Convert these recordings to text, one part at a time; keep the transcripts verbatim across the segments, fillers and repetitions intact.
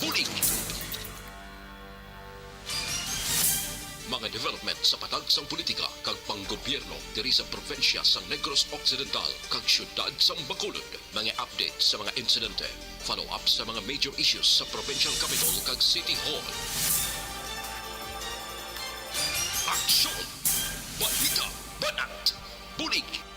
Bulig! Mga development sa patag sang politika kag panggobyerno diri sa probinsya sang Negros Occidental kag siyudad sang Bacolod. Mga update sa mga insidente, follow-up sa mga major issues sa provincial capital kag city hall. Aksyon! Balita! Banat! Bulig!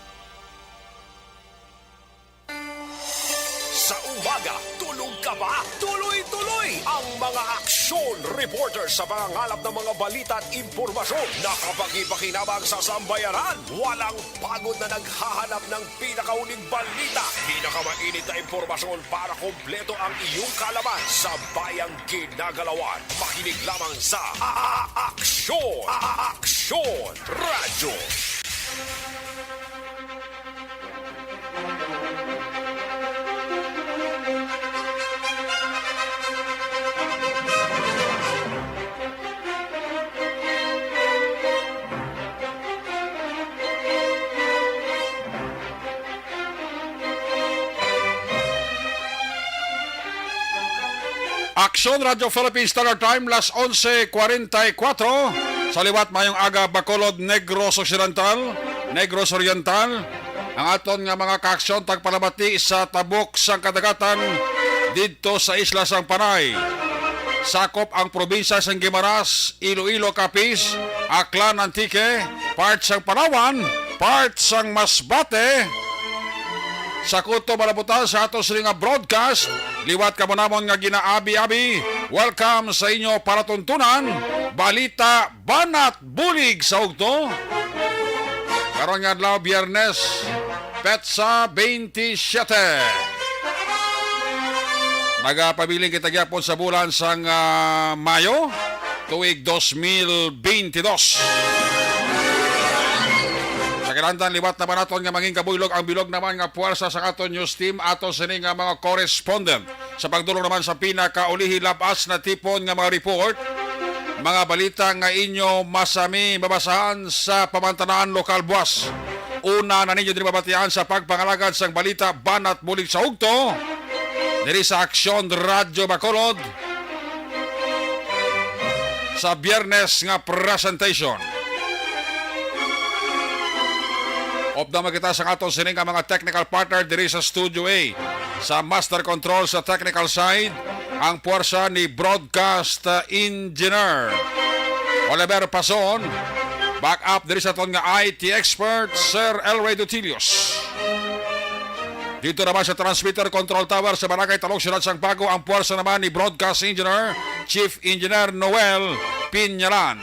Sa umaga, tulog ka ba? Tuloy-tuloy ang mga aksyon reporter sa pangangalap ng mga balita at impormasyon na kapakipakinabang sa sambayanan. Walang pagod na naghahanap ng pinakauling balita, pinakamainit na impormasyon para kompleto ang iyong kaalaman sa bayang ginagalawan. Makinig lamang sa A-, A-, Aksyon! A-, A-, Aksyon! Radyo! Aksyon, Radyo Philippine Standard Time, las onse kwarenta y kuwatro. Sa liwat, mayong aga, Bacolod, Negros Occidental, Negros Oriental. Ang aton nga mga kaaksyon, tagpalamati sa tabok sang kadagatan didto sa isla sang Panay. Sakop ang probinsya sang Guimaras, Iloilo, Capiz, Aklan, Antique, part sang Palawan, part sang Masbate. Sa kuto malabutan sa ato sini nga broadcast, liwat kamo namon nga ginaabi-abi. Welcome sa inyo palatuntunan, balita, banat, bulig sa ugto. Karon nga adlaw, Biyernes, petsa twenty-seven. Nagapabiling kita gyapon sa bulan sang, ah, Mayo, tuig dos mil bentidós. Sa kinahanglan, liwat na ba naton nga mangin kabuylog ang bilog naman nga puwersa sa aton news team, ato sini nga mga correspondent. Sa pagdulong naman sa pinakaulihi, lab-as na tipon nga mga report, mga balita nga inyo masami mabasahan sa pamantanan lokal buwas. Una na ninyo diri mabatian sa pagpangalagad sang balita, banat, bulig sa ugto, diri sa Aksyon Radyo Bacolod sa Biyernes nga presentation. Updan man kita sa aton sini nga mga technical partner diri sa Studio A. Sa master control sa technical side, ang puwersa ni Broadcast Engineer Oliver Pason. Back up diri sa aton nga I T expert, Sir Elroy Dutilios. Dito naman sa transmitter control tower sa Barangay Talong, Siyudad sang Bago, ang puwersa naman ni Broadcast Engineer, Chief Engineer Noel Pinyalan.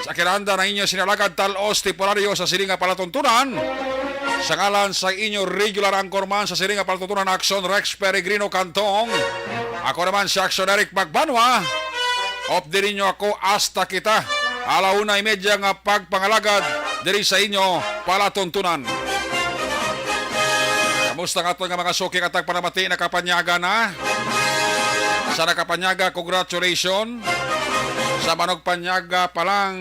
Sa kinahanglan ang inyo sini nga alagad, tal-os temporaryo sa sini nga palatuntunan. Sa ngalan sa inyo regular anchorman sa sini nga palatuntunan, Aksyon Rex Peregrino Cantong. Ako naman si Aksyon Eric Magbanwa. Updi ninyo ako hasta kita. Ala una y media nga pagpangalagad diri sa inyo palatuntunan. Kamusta nga aton nga mga suki nga tagpalamati, nakapanyaga na? Sa nakapanyaga, congratulations. Sa manugpanyaga pa lang,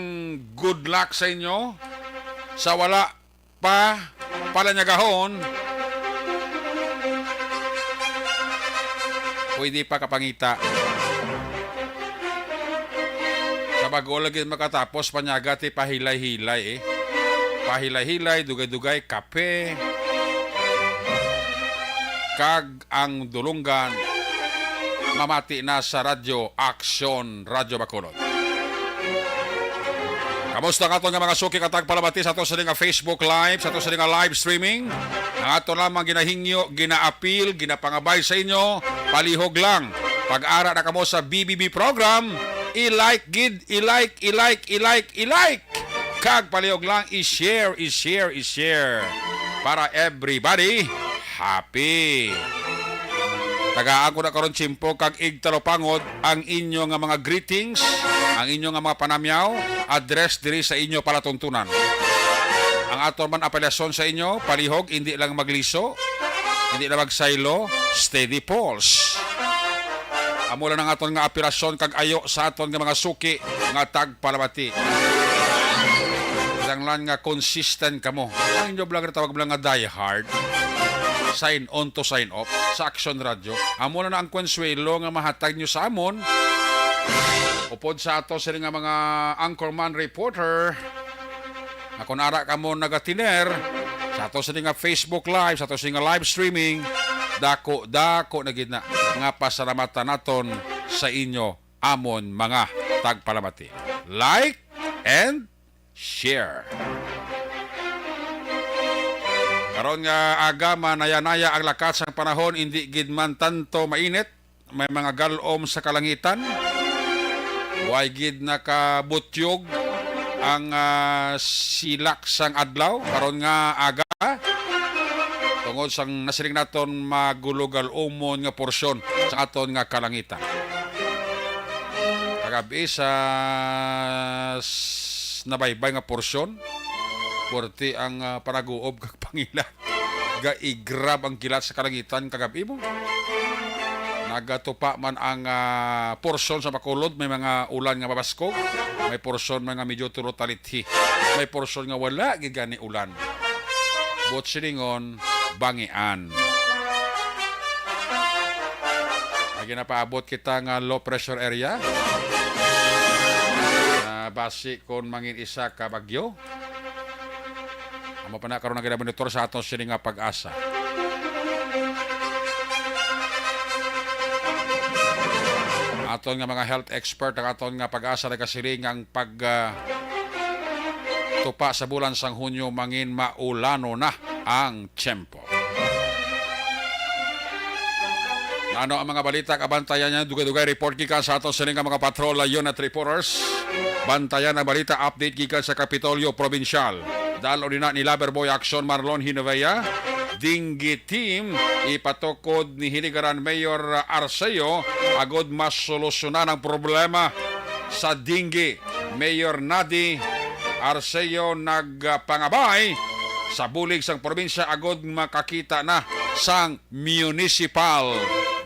good luck sa inyo. Sa wala pa, palanyagahon, pwede pa kapangita. Sa bago lagi makatapos, panyaga ti pahilay-hilay, eh. Pahilay-hilay, dugay-dugay, kape. Kag ang dulunggan, mamati na sa radyo, Aksyon Radyo Bacolod. Kamusta nga aton nga mga suki nga tagpalamati sa ato sini nga Facebook Live, sa ato sini nga live streaming? Ang ato lamang ginahingyo, ginaapil, ginapangabay sa inyo, palihog lang. Pag-ara na kamo sa B B B program, i-like gid, i-like, i-like, i-like, i-like. Kag palihog lang, i-share, i-share, i-share. Para everybody happy. Tagaan ko na karon tiyempo kag igtalupangod ang inyo nga mga greetings, ang inyo nga mga panamyaw, address diri sa inyo palatuntunan. Ang aton man apelasyon sa inyo, palihog, indi lang magliso, indi lang magsaylo, steady pulse. Amo lang ang aton nga apelasyon kag ayo sa aton nga mga suki nga tagpalamati. Kinahanglan nga consistent kamo. Ang inyo vlog, tawag mo lang nga die hard. sign on to sign off sa Action Radio. Amo na na ang konsuwelo nga mahatag nyo sa amon. Upod sa ato sini nga mga anchorman reporter, nga kun ara kamo nagatiner sa ato sini nga Facebook Live, sa ato sini nga live streaming, dako, dako na gid na nga pasalamatan naton sa inyo, amon mga tagpalamati. Like and share. Karon nga aga, manaya-naya ang lakat sang panahon, indi gid man tanto mainit, may mga gal-om sa kalangitan. Way gid nakabutyog ang, ah, silak sang adlaw karon nga aga, tungod sang nasiling naton magulo gal-umon nga porsyon sa aton nga kalangitan. Kagabi sa s-, nabaybay nga porsyon, puwerte ang, ah, panaguob kag pangila. Gaigrab ang kilat sa kalangitan kagabi mo. Nagatupa man ang, ah, porsyon sa Bacolod, may mga ulan nga mabaskog, may porsyon man nga medyo tulo talithi, may porsyon nga wala gid gani ulan. Buot silingon, bangian. May ginapaabot kita nga low pressure area. Ah, basi kon mangin isa ka bagyo. Amo pa na karon ang ginamonitor sa aton sini nga PAGASA. Aton nga mga health expert, ang aton nga PAGASA nagasiling nga ang pag, ah, tupa sa bulan sang Hunyo mangin maulano na ang tiyempo. Ano ang mga balita? Kabantayan niya, dugay-dugay report gikan sa aton sini nga mga patrol unit reporters. Bantayan ang balita, update gikan sa Kapitolyo Probinsyal. Dalo ni na ni Lover Boy Action Marlon Hinovea. Dengue team, ipatukod ni Hiligaran Mayor Arceo agod masolusyonan ang problema sa dengue. Mayor Nadi Arceo nagpangabay sa bulig sang probinsya agod makakita na sang municipal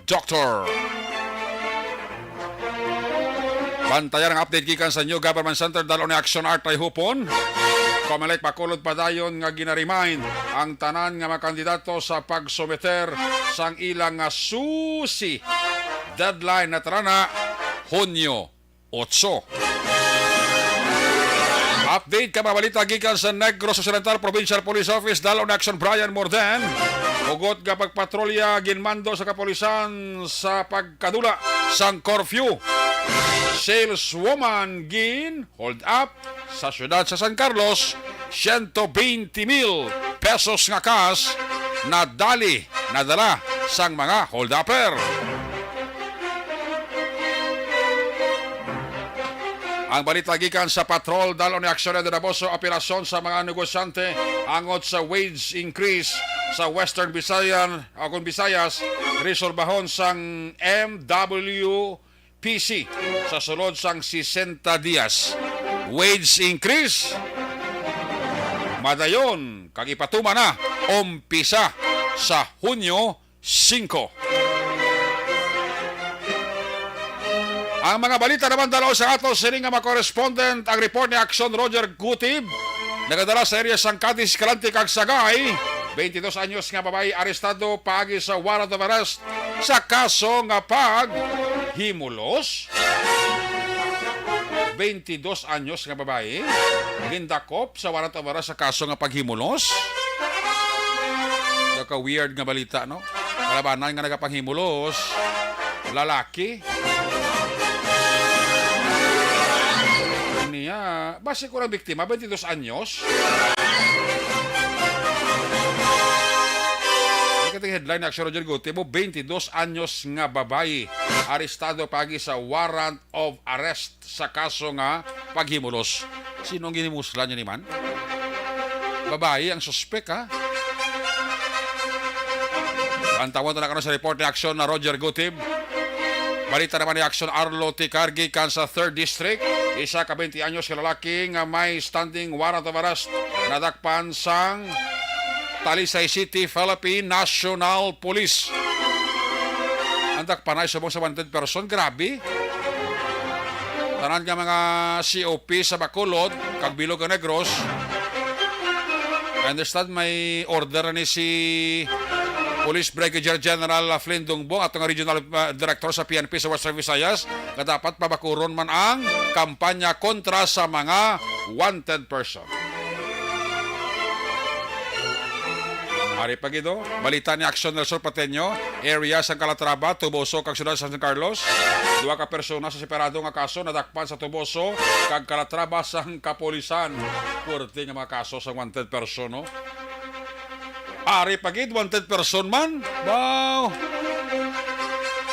doctor. Bantayan ang update gikan sa New Government Center, dalo ni Action Art Tayhupon. Comelec Bacolod padayon nga gina-remind ang tanan nga mga kandidato sa pagsumiter sang ilang nga susi. Deadline na tara na, Hunyo otso. Update ka mga balita gikan sa Negros Occidental Provincial Police Office, dalo na Action Brian Morden. Hugot nga pagpatrolya ginmando sa kapulisan sa pagkadula sang curfew. Saleswoman gin hold up sa siyudad sa San Carlos, siyento bente mil pesos nga cash nadali, nadala sang mga hold-upper. Ang balita gikan sa patrol, dalo ni Aksyon Dinaboso, operasyon sa mga negosyante angot sa wage increase sa Western Visayan, o kung Visayas, resolbahon sang M W P C sa sulod sang sesenta dias. Wage increase madayon kag ipatuman na umpisa sa Hunyo singko. Ang mga balita naman dalaw sa ato sini nga mga correspondent, ang report ni Action Roger Gutib, nagadala sa area sang Cadiz, Escalante kag Sagay. Twenty-dos anyos nga babayi arestado paagi sa warrant of arrest sa kaso nga paghimulos. Twenty-dos anyos nga babayi gindakop sa warrant of arrest sa kaso nga paghimulos. Naka-weird nga balita, no? Kalabanan nga nagapanghimulos, lalaki. Niya, basi ko lang biktima, twenty-dos anyos. Ikating headline ni Action Roger Gutibo, twenty-dos anyos nga babayi arestado paagi sa warrant of arrest sa kaso nga paghimulos. Sino ang ginimuslan niya ni man? Babayi ang suspek, ha? Ang tawon na karon sa report ni Action na Roger Gutib. Balita naman ni Action Arlo Ticar gikan sa third District. Isa ka twenty anyos ka lalaki nga may standing warrant of arrest nadakpan sang Talisay City, Philippine National Police. Ang dakpanay subong sa wanted person, grabe. Tanan nga mga C O P sa Bacolod kag bilog nga Negros. I understand may order na ni si Police Brigadier General Flynn Dungbong, ato nga Regional, ah, Director sa P N P sa Western Visayas, nga dapat pabakuron man ang kampanya kontra sa mga wanted person. Ari pa gid, oh. Balita ni Action del Sur Pateño, area sang Calatrava, Tuboso, kag siyudad sa San Carlos. Duha ka persona sa separado nga kaso nadakpan sa Tuboso kag Calatrava sang kapulisan. Puwerte nga mga kaso sang wanted person, no? Ari pa gid, wanted person man. Wow!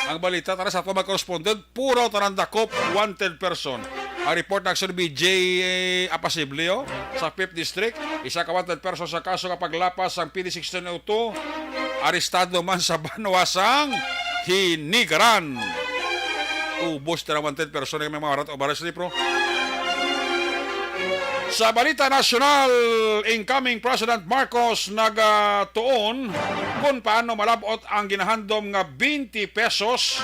Ang balita, tara sa ato mga correspondent, puro tanan dakop, wanted person. Ang report na sa B J, eh, Apasible, oh, sa Fifth District, isa ka wanted person sa kaso nga paglapas sang P D sixteen oh two, arestado man sa banwa sang Hinigaran. Ubos na ang wanted person nga may mga warrant of arrest, pro. Sa balita nasyonal, incoming President Marcos nagatuon kung paano malab-ot ang ginahandom nga twenty pesos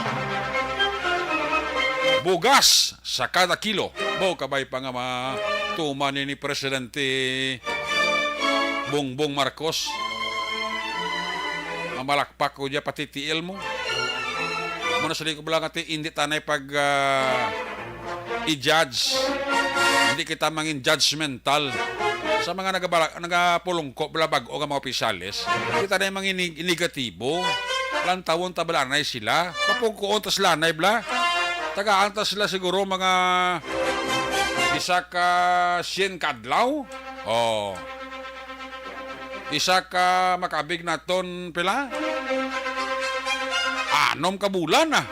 bugas sa kada kilo. Bo, kabay pa nga matuman ni, ni Presidente Bongbong Marcos. Mamalakpak ko dya, pati tiil mo. Muna sa ko lang ati, hindi tanay pag, ah, i-judge. Hindi kita mangin judgmental sa mga nagabala-, nagapulungko bala bag-o nga mga opisyales. Kita na yung mga ini-, negatibo. Lantawon ta bala anay sila. Papungkuon ta sila anay bala. Tagaan ta sila siguro mga isa ka sien kadlaw. Oh. Isa ka makabig naton pila? Anom ka bulan na.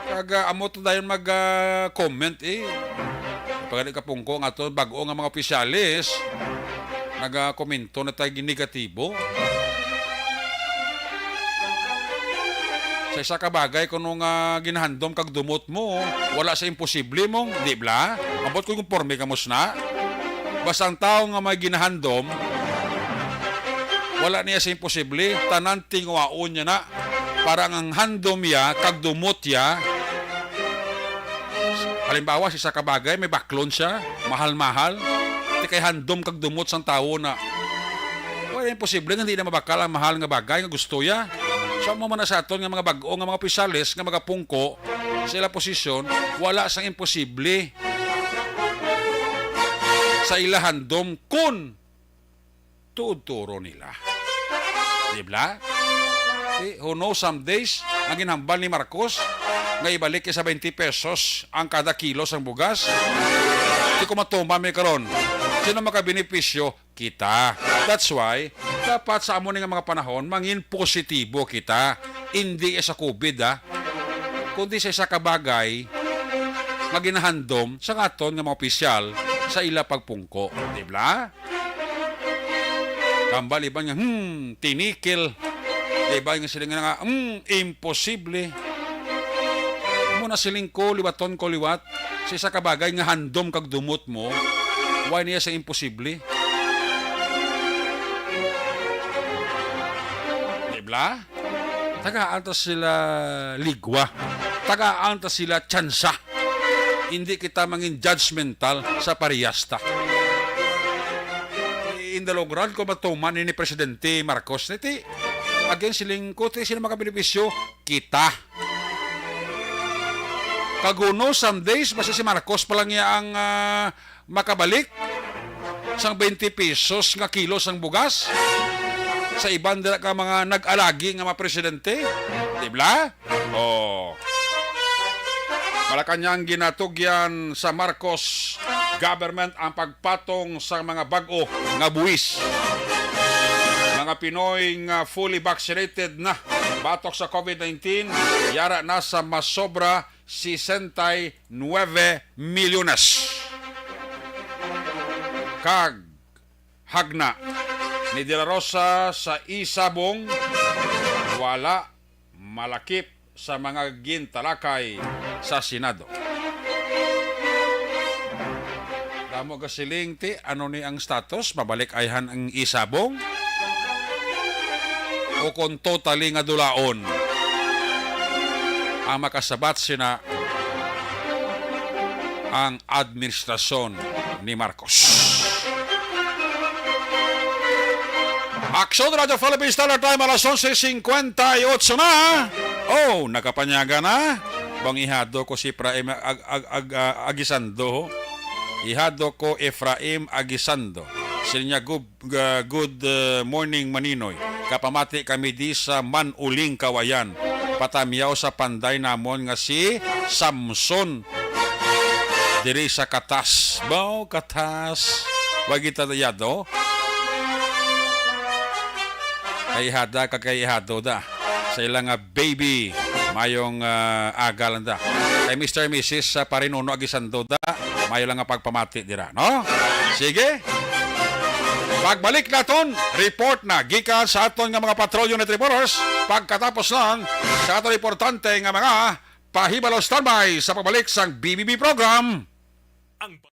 Kag, ah, amo to dayon mag, ah, comment, eh. Pagani ka pungko nga to, bag-o nga mga opisyalis, nagakomento na tayo negatibo. Sa isa ka bagay, kuno nga ginahandom kag dumot mo, wala sa imposible mong, di bla? Ambot ko konporme ka mo sina. Basta ang tawo nga may ginahandom, wala niya sa imposible, tanan tinguhaon niya na. Para ang handom ya, kag dumot ya. Halimbawa, sa isa ka bagay, may baklon siya, mahal-mahal. Di kay handom kag dumot sang tawo na. Wala imposible nga hindi na mabakal ang mahal nga bagay nga gusto ya. So, amo man na sa aton nga mga bag-o nga mga opisyales nga magapungko sa ila posisyon, wala sang imposible sa ila handom kun tuod-turon nila. Di bla? Eh, who knows, some days, ang ginhambal ni Marcos nga ibalik sa twenty pesos ang kada kilo sang bugas. Di ko matuman mi karon. Sino makabenepisyo? Kita. That's why, dapat sa amo ni nga mga panahon, mangin positibo kita. Hindi sa covid, ah. Kundi sa isa ka bagay nga ginahandom sa aton nga mga opisyal sa ila pagpungko. Di bla? Kambal iban nga, hmm, tinikil. Iban nga sila nga, hmm, imposible. Muna siling ko, liwaton ko liwat, sa isa ka bagay nga handom kag dumot mo, why niya sa imposible? Di bla? Tagaan ta sila ligwa. Tagaan ta sila tsansa. Hindi kita mangin judgmental sa parehas ta. In the long run, kung matuman ni Presidente Marcos, niti, again, siling ko, ti, sino makabenepisyo? Kita. Kag who knows, some days, basta si Marcos pa lang niya ang, ah, makabalik sang twenty pesos nga kilo sang bugas sa iban dira ka mga nag-alagi nga mga presidente. Di bla? Oh. Malacañang, ginatugyan sa Marcos government ang pagpatong sa mga bag-o nga buwis. Mga Pinoy nga fully vaccinated na batok sa covid nineteen, yara na sa masobra sesenta y nueve milyones. Kag hagna ni De La Rosa sa isabong, wala malakip sa mga gintalakay sa Senado. Damo ka siling, ti, ano ni ang status? Mabalik ayhan ang isabong? O kung totally nga dulaon ang makasabat sina ang administrasyon ni Marcos. Aksyon Radyo Philippines, Standard Time, alas onse singkwenta y otso na. Oh, nakapanyaga na. Bang ihado ko si Efraim Ag-, Ag-, Ag-, ah, Agisando, ho? Ihado ko Efraim Agisando. Sila niya, "Good, ah, good, ah, morning, Maninoy. Kapamati kami di sa Manuling Kawayan. Patamyaw sa panday namon nga si Samson." Diri sa Katas. Baw, Katas. Wa kita yado. Kay hada ka kay ihado da. Sa ila nga baby, mayong, ah, aga lang da. Kay Mister Missus sa Parinuno Agisando da, mayo lang nga pagpamati dira, no? Sige. Pagbalik naton, report na gikan sa aton nga mga patrolyo ni Tribullers. Pagkatapos lang sa aton importante nga mga pahibalo, standby sa pagbalik sang B B B program. Ang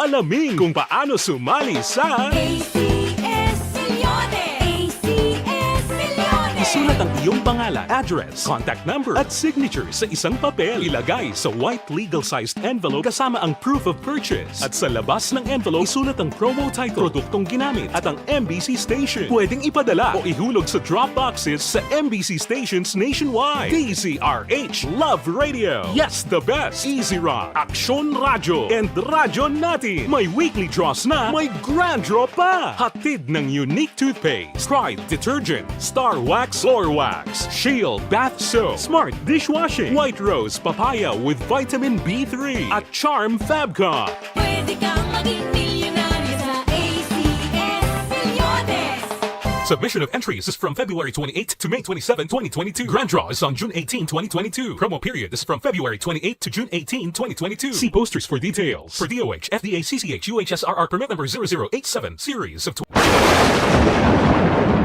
Alamin kung paano sumali sa A C S Millones. A C S Millones. Isulat ang iyong pangalan, address, contact number, at signature sa isang papel. Ilagay sa white legal-sized envelope kasama ang proof of purchase. At sa labas ng envelope, isulat ang promo title, produktong ginamit, at ang M B C station. Pwedeng ipadala o ihulog sa drop boxes sa M B C stations nationwide. D Z R H Love Radio. Yes, the best. Easy Rock, Aksyon Radyo, and Radyo Natin. May weekly draws na, may grand draw pa. Hatid ng Unique Toothpaste, Pride Detergent, Star Wax Floor Wax, Shield Bath Soap, Smart Dishwashing, White Rose Papaya with Vitamin B three, at Charm Fabcon. Pwede kang maging milyonaryo sa A C S Millones. Submission of entries is from February twenty-eighth to May twenty-seven, twenty twenty-two. Grand draw is on June eighteen, twenty twenty-two. Promo period is from February twenty-eighth to June eighteen, twenty twenty-two. See posters for details. For D O H, F D A, C C H, U H S R R permit number zero zero eight seven, series of tw-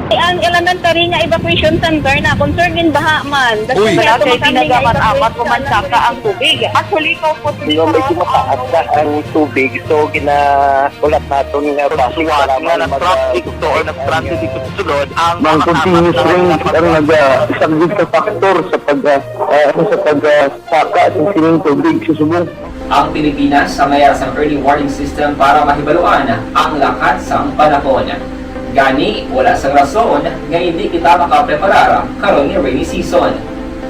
Ang elementary nga evacuation center na concern gin baha man. Uy. Wala kay tinaga man amat o mansaka ang tubig. Actually, ko po. Di ba, medyo mataas na ang tubig, so ginaulat naton nga base nga para nag-traffic to or nag-transit dito sa sulod ang mga continuous rain ang nag-, ah, isang big factor sa pag, ah, ah, sa pag, ah, saka sa sining tubig sa subong. Ang Pilipinas ang mayara sang early warning system para mahibaluan ang lakat sang panahon. Gani, wala sang rason nga hindi kita makapreparar karon nga rainy season.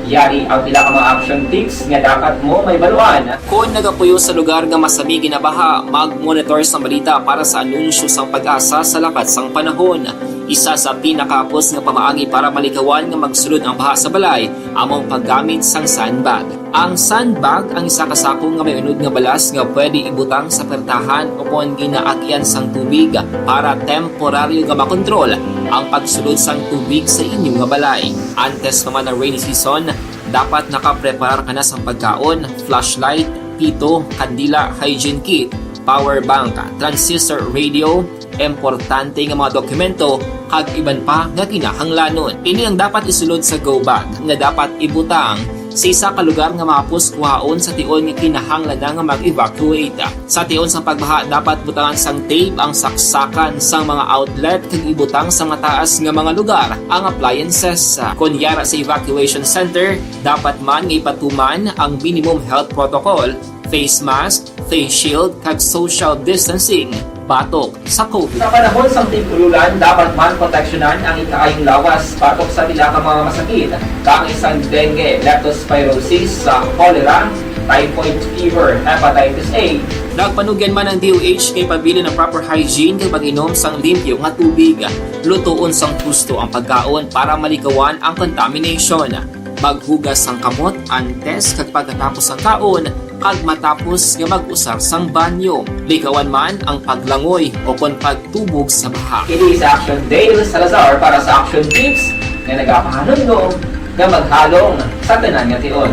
Yari ang pila ka mga action tips nga dapat mo mahibaluan. Kon nagapuyo sa lugar nga masami ginabaha, mag-monitor sang balita para sa anunsyo sang PAGASA sa lakat sang panahon. Isa sa pinakahapos nga pamaagi para malikawan nga magsulod ang baha sa balay amo ang paggamit sang sandbag. Ang sandbag ang isa ka sako nga may unod nga balas nga pwede ibutang sa pertahan ukon ginaagian sang tubig para temporaryo nga makontrol ang pagsulod sang tubig sa inyo nga balay. Antes pa man ang rainy season, dapat nakapreparar ka na sang pagkaon, flashlight, pito, kandila, hygiene kit, power bank, transistor radio, importante nga mga dokumento, kag iban pa nga kinahanglanon. Ini ang dapat isulod sa go bag nga dapat ibutang sa isa ka lugar nga mahapos kuhaon sa tion nga kinahanglan na nga mag-evacuate. Sa tion sang pagbaha, dapat butangan sang tape ang saksakan sang mga outlet kag ibutang sa mataas nga mga lugar ang appliances. Kon yara sa evacuation center, dapat man nga ipatuman ang minimum health protocol, face mask, face shield, kag social distancing batok sa COVID. Sa panahon sang tig-ululan, dapat man proteksyonan ang ikaayong lawas batok sa pila ka mga masakit, kaangay sang dengue, leptospirosis, sa cholera, typhoid fever, hepatitis A. Nagpanugyan man ang D O H nga ipabilin ang proper hygiene kag pag-inom sang limpyo nga tubig. Lutoon sang husto ang pagkaon para malikawan ang contamination. Maghugas sang kamot antes kag pagkatapos sang kaon, kag matapos nga mag-usar sang banyo. Likawan man ang paglangoy o kon pagtubog sa baha. Ini si Action Dale Salazar para sa Action Tips nga nagapahanumdom nga maghalong sa tanan nga tion.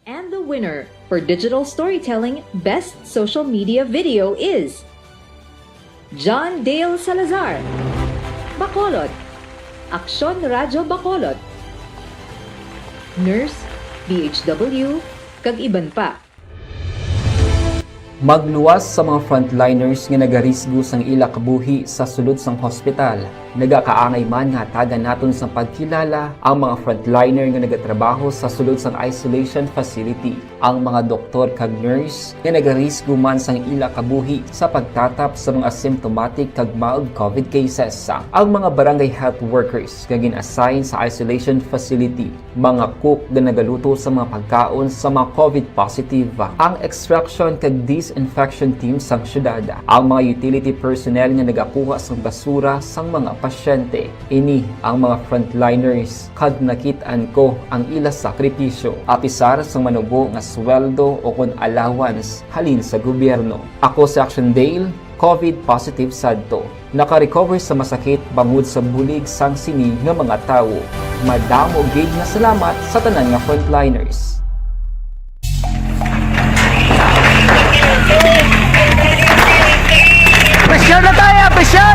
And the winner for digital storytelling best social media video is John Dale Salazar, Bacolod, Aksyon Radyo Bacolod, nurse, D H W, kag iban pa. Magluwas sa mga frontliners nga nagarisgo sang ila kabuhi sa sulod sang hospital. Nagakaangay man nga hatagan naton sang pagkilala ang mga frontliner nga nagatrabaho sa sulod sang isolation facility, ang mga doktor kag nurse nga nagarisgo man sang ila kabuhi sa pagtatap sa mga symptomatic kag mild COVID cases, ang mga barangay health workers nga gin-assign sa isolation facility, mga cook nga nagaluto sa mga pagkaon sa mga COVID positive, ang extraction kag disinfection team sang syudad, ang mga utility personnel nga nagakuha sang basura sang mga pasyente. Ini ang mga frontliners, kag nakit-an ko ang ila sakripisyo, apisar sang manubo nga sweldo o kon allowance halin sa gobyerno. Ako si Action Dale, COVID positive sadto. Naka-recover sa masakit bangod sa bulig sang sini nga mga tawo. Madamo gid nga salamat sa tanan nga frontliners. Pressure na tayo, pressure!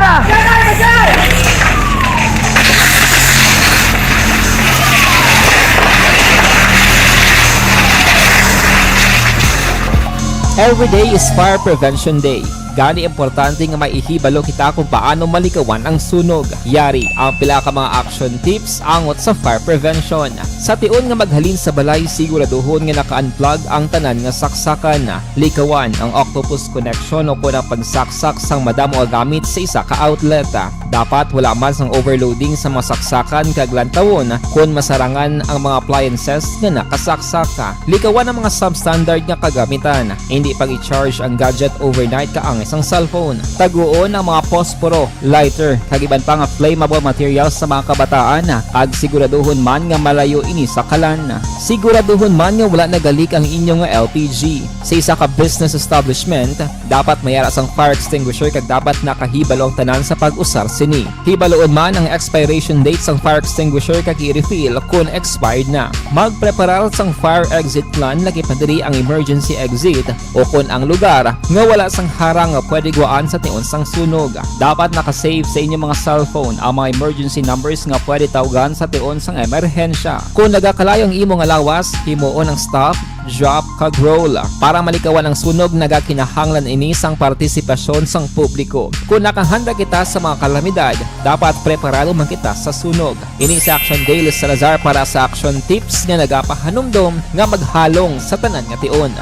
Every day is Fire Prevention Day. Gani, importante nga maihibalo kita kung paano malikawan ang sunog. Yari ang pila ka mga action tips angot sa fire prevention. Sa tion nga maghalin sa balay, siguraduhon nga naka-unplug ang tanan nga saksakan. Likawan ang octopus connection o kon ang pagsaksak sang madamo nga gamit sa isa ka outlet. Dapat wala man sang overloading sa mga saksakan kag lantawon kon masarangan ang mga appliances nga nakasaksak. Likawan ang mga substandard nga kagamitan. Hindi pag-i-charge ang gadget overnight kaangay sang cellphone. Taguon ang mga posporo, lighter, kag iban pa nga flammable materials sa mga kabataan, kag siguraduhon man nga malayo ini sa kalan. Siguraduhon man nga wala nagalik ang inyo nga L P G. Sa isa ka business establishment, dapat may ara sang fire extinguisher kag dapat nakahibalo ang tanan sa pag-usar sini. Hibaloon man ang expiration date sang fire extinguisher kag i-refill kon expired na. Magpreparar sang fire exit plan, lakip na diri ang emergency exit o kon ang lugar nga wala sang harang nga pwede gwaan sa tion sang sunog. Dapat naka-save sa inyo mga cellphone ang mga emergency numbers nga pwede tawgan sa tion sang emerhensya. Kon nagakalayo ang imo nga lawas, himuon ang stop, drop, kag roll. Para malikawan ang sunog, nagakinahanglan ini sang partisipasyon sang publiko. Kon nakahanda kita sa mga kalamidad, dapat preparado man kita sa sunog. Ini si Action Dale Salazar para sa Action Tips nga nagapahanumdom nga maghalong sa tanan nga tion.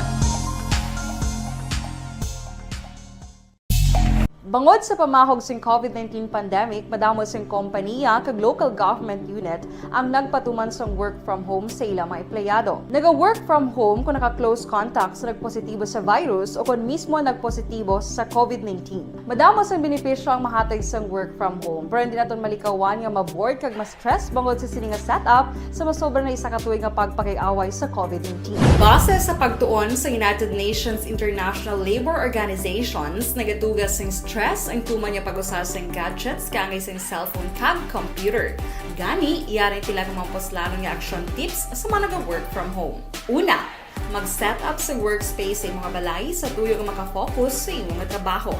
Bangod sa pamahog sing COVID nineteen pandemic, madamo sing kompaniya kag local government unit ang nagpatuman sang work from home sa ila mga empleyado. Naga-work from home kung naka-close contact sa nagpositibo sa virus o kon mismo nagpositibo sa COVID nineteen. Madamo sang benepisyo ang mahatag sang work from home, pero hindi naton malikawan nga ma-bored kag ma-stress bangod sa sini nga setup sa masobra na isa ka tuig nga pagpakig-away sa COVID nineteen. Base sa pagtuon sa United Nations International Labor Organizations, nagatuga sing stress ang tuman nga pag-usa sing gadgets kaangay sing cellphone kag computer. Gani, yari ang pila ka mga puslanon nga action tips sa mga naga-work from home. Una, mag-set up sa workspace sa imong balay sa tuyo nga maka-focus sa imong trabaho.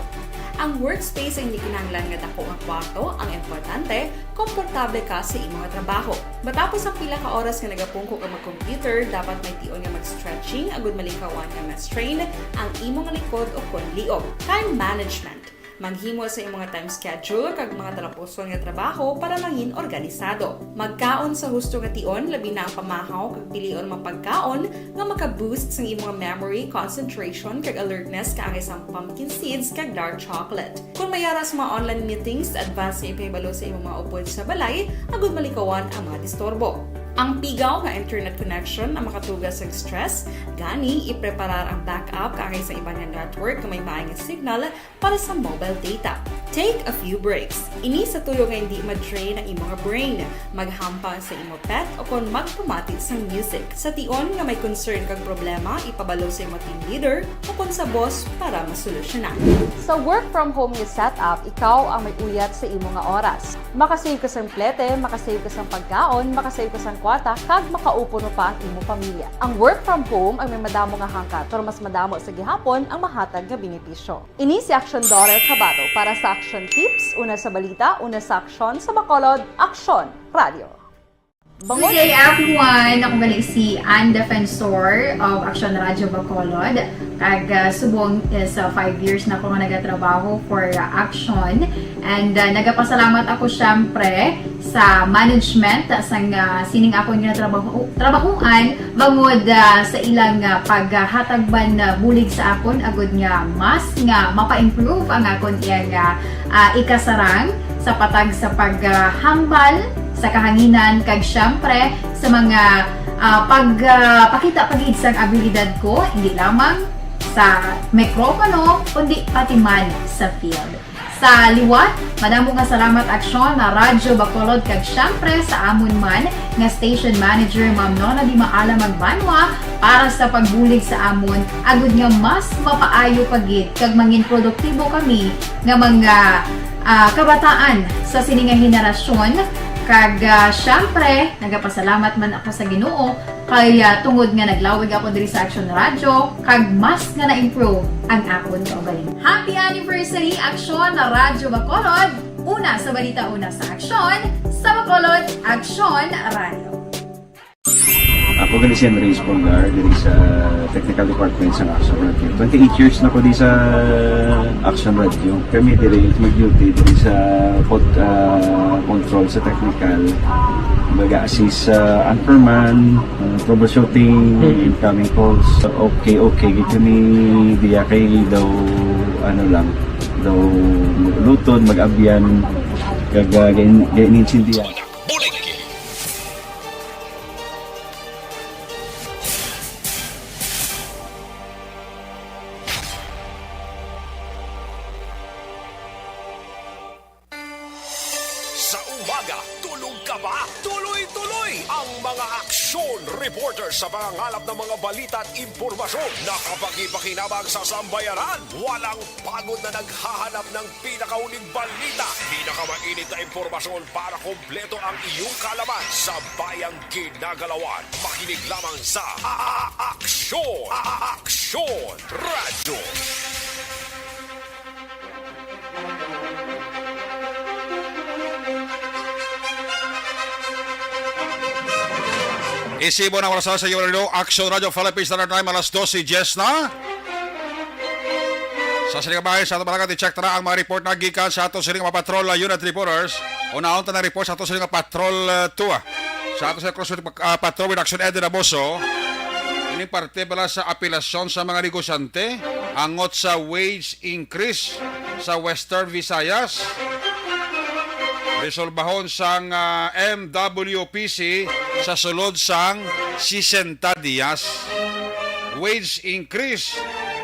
Ang workspace ay hindi kinahanglan nga dako nga kwarto, ang importante, komportable ka sa imong trabaho. Matapos ang pila ka oras nga nagapungko ka mag-computer, dapat may tion nga mag-stretching agud malikawan nga ma-strain ang imong likod o kon liog. Time management. Maghimo sa imong time schedule kag mga talapuson nga trabaho para mangin organisado. Magkaon sa husto nga tion, labi na ang pamahaw kag pilion mga pagkaon nga maka-boost sang imong memory, concentration, kag alertness kaangay sang pumpkin seeds kag dark chocolate. Kung may ara sa mga online meetings, advance nga ipahibalo sa imong mga upod sa balay agud malikawan ang mga disturbo. Ang pigaw nga internet connection ang makatuga sa stress, gani ipreparar ang backup kaangay sa iban nga network nga may maay nga signal para sa mobile data. Take a few breaks. Ini sa tuyo nga hindi ma-drain ang imong brain. Maghampang sa imo pet o kon magpamati sang music. Sa tion nga may concern kag problema, ipabalo sa imo team leader o kon sa boss para masolusyonan. Sa work from home nga setup, ikaw ang may uyat sa imo nga oras. Makasave ka sang plete, makasave ka sang pagkaon, makasave ka sang kwarta, kag makaupo pa ang imo pamilya. Ang work from home ang may madamo nga hangkat, pero mas madamo sa gihapon ang mahatag nga benepisyo. Ini si Action Daughter Kabato para sa Action Tips, una sa balita, una sa aksyon, sa Bacolod, Aksyon Radio. Bangod Good day, everyone! Ako gali si Ann Defensor of Action Radio Bacolod. Kag, ah, subong is, ah, five years na ko nga nagatrabaho for, ah, Action. And, ah, nagapasalamat ako, syempre, sa management sang, ah, sining akon nga trabaho, trabahoan bangod, ah, sa ilang, ah, paghatag man, ah, bulig sa akon agud nga mas nga mapa-improve ang akon iyang, ah, ah, ikasarang sa patag sa paghambal sa kahanginan kag, syempre, sa mga, ah, pag, ah, pakita pa gid sang abilidad ko, hindi lamang sa mikropono, kundi pati man sa field. Sa liwat, madamo nga salamat, Aksyon na Radyo Bacolod, kag syempre sa amon man nga station manager, Ma'am Nona Di Maala Magbanwa, para sa pagbulig sa amon, agud nga mas mapaayo pa gid kag mangin produktibo kami nga mga, ah, kabataan sa sini nga henerasyon. Kag, ah, syempre, nagapasalamat man ako sa Ginoo kay, ah, tungod nga naglawig ako diri sa Aksyon Radyo, kag mas nga na-improve ang akon kaugalingon. Happy anniversary, Aksyon na Radyo Bacolod! Una sa balita, una sa aksyon, sa Bacolod, Aksyon Radyo. Ako gani si Andres Polgar, diri sa Technical Department sa Aksyon Radyo. Twenty-eight years na ko di sa Aksyon Radyo. Kami diri mag-duty diri sa pod-, ah, control sa technical. Mag-assist sa anchorman, ah, troubleshooting, Mm. incoming calls. Okay, okay. Gito ni diya kay daw, ano lang, daw lutod, mag-abyan, kag, ah, gain-, gain-, intindihan. Bulig. Sa umaga, tulog ka ba? Tuloy-tuloy ang mga aksyon reporter sa pangangalap ng mga balita at impormasyon na kapakipakinabang sa sambayanan. Walang pagod na naghahanap ng pinakahuling balita, pinakamainit na impormasyon para kompleto ang iyong kaalaman sa bayang ginagalawan. Makinig lamang sa A-, A-, Aksyon! A-, A-, Aksyon Radyo! Isibo na oras sa iyo, Radio Action Radio Philippines Standard Time, alas dose diyes na. Sa sining bahin sa ato mga i-check tara ang mga report na gikan sa ato sining mga patrol, uh, unit reporters. Unahon ta ng report sa ato sining mga patrol, uh, two, ah. Sa ato sa Cross, uh, Patrol with Action Eddie Naboso. Ining parte pala sa apelasyon sa mga negosyante angot sa wage increase sa Western Visayas. Resolbahon sang, ah, M W P C sa sulod sang sesenta dias. Wage increase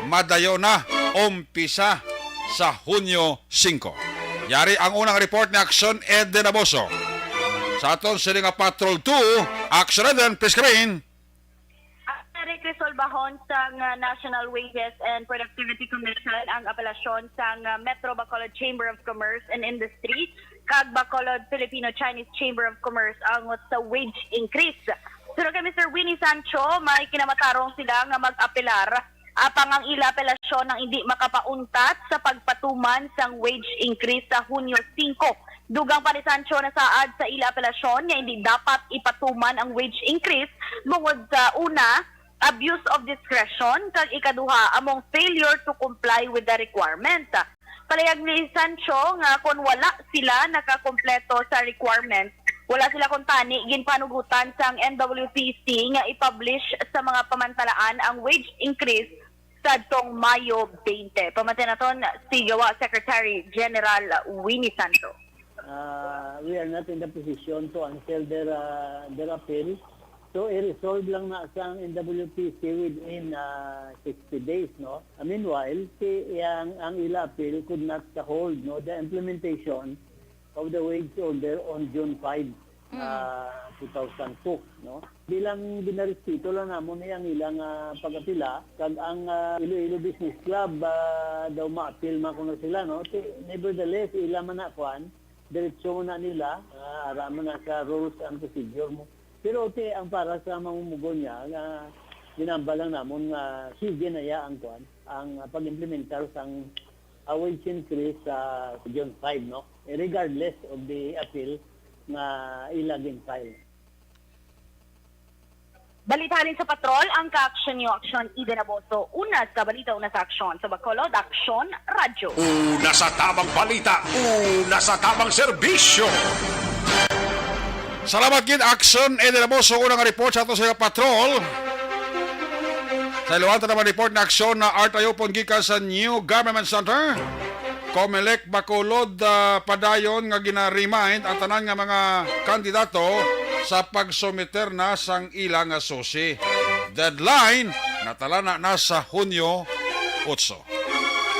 madayon na, umpisa sa Hunyo singko. Yari ang unang report ni Action Eden Aboso. Sa aton sini nga Patrol two, Action Eden, please come in. Ang resolbahon sang, ah, National Wages and Productivity Commission ang apelasyon sang, ah, Metro Bacolod Chamber of Commerce and Industry kag Bacolod Filipino-Chinese Chamber of Commerce angot sa wage increase. Suno kay Mister Winnie Sancho, may kinamatarong sila nga mag-apelar, apang ang ila apelasyon ang indi makapauntat sa pagpatuman sang wage increase sa Hunyo singko. Dugang pa ni Sancho, nasaad sa ila apelasyon nga indi dapat ipatuman ang wage increase bungod sa una, abuse of discretion, kag ikaduha, among failure to comply with the requirement. Palayag ni Sancho nga kon wala sila nakakompleto sa requirement, wala sila kuntani ginpanugutan sang M W P C nga i-publish sa mga pamantalaan ang wage increase sadtong Mayo twenty. Pamati naton si Gawa Secretary General Winnie Sancho. Uh, we are not in the position to answer their, uh, their appeal. So, i-resolve lang na sang M W P C within, uh, sixty days, no? Uh, meanwhile, si, ang, ang ila appeal could not hold, no, the implementation of the wage order on June five, Mm. uh, two thousand two, no? Bilang ginarespeto lang namon ni ang ilang, ah, pag-apila, kag ang, ah, Iloilo Business Club, ah, daw ma-appeal man kuno sila, no? Ti-, nevertheless, ila man na kuan, diretso man na nila, ah, ara man na sa rules and procedure mo. Pero ti, ang para sa mamumugon niya, nga ginambal lang namon nga sige na ya ang kuan, ang, ah, pag-implementar sang, ah, wage increase sa June five, no? Regardless of the appeal nga ila gin-file. Balita halin sa Patrol, ang ka-aksyon niyo, Aksyon Eden Aboso. Una sa balita, una sa aksyon. Sa Bacolod, Aksyon Radyo. Una sa tamang balita, una sa tamang serbisyo. Salamat gid, Aksyon Eden Aboso. Una nga report sa ato sa Patrol. Sa iluwang ta naman report na aksyon na Art Ayupon gikan sa New Government Center. Comelec Bacolod, ah, padayon nga gina-remind ang tanan nga mga kandidato sa pagsumiter na sang ila nga susi. Deadline natalana na sa Hunyo otso.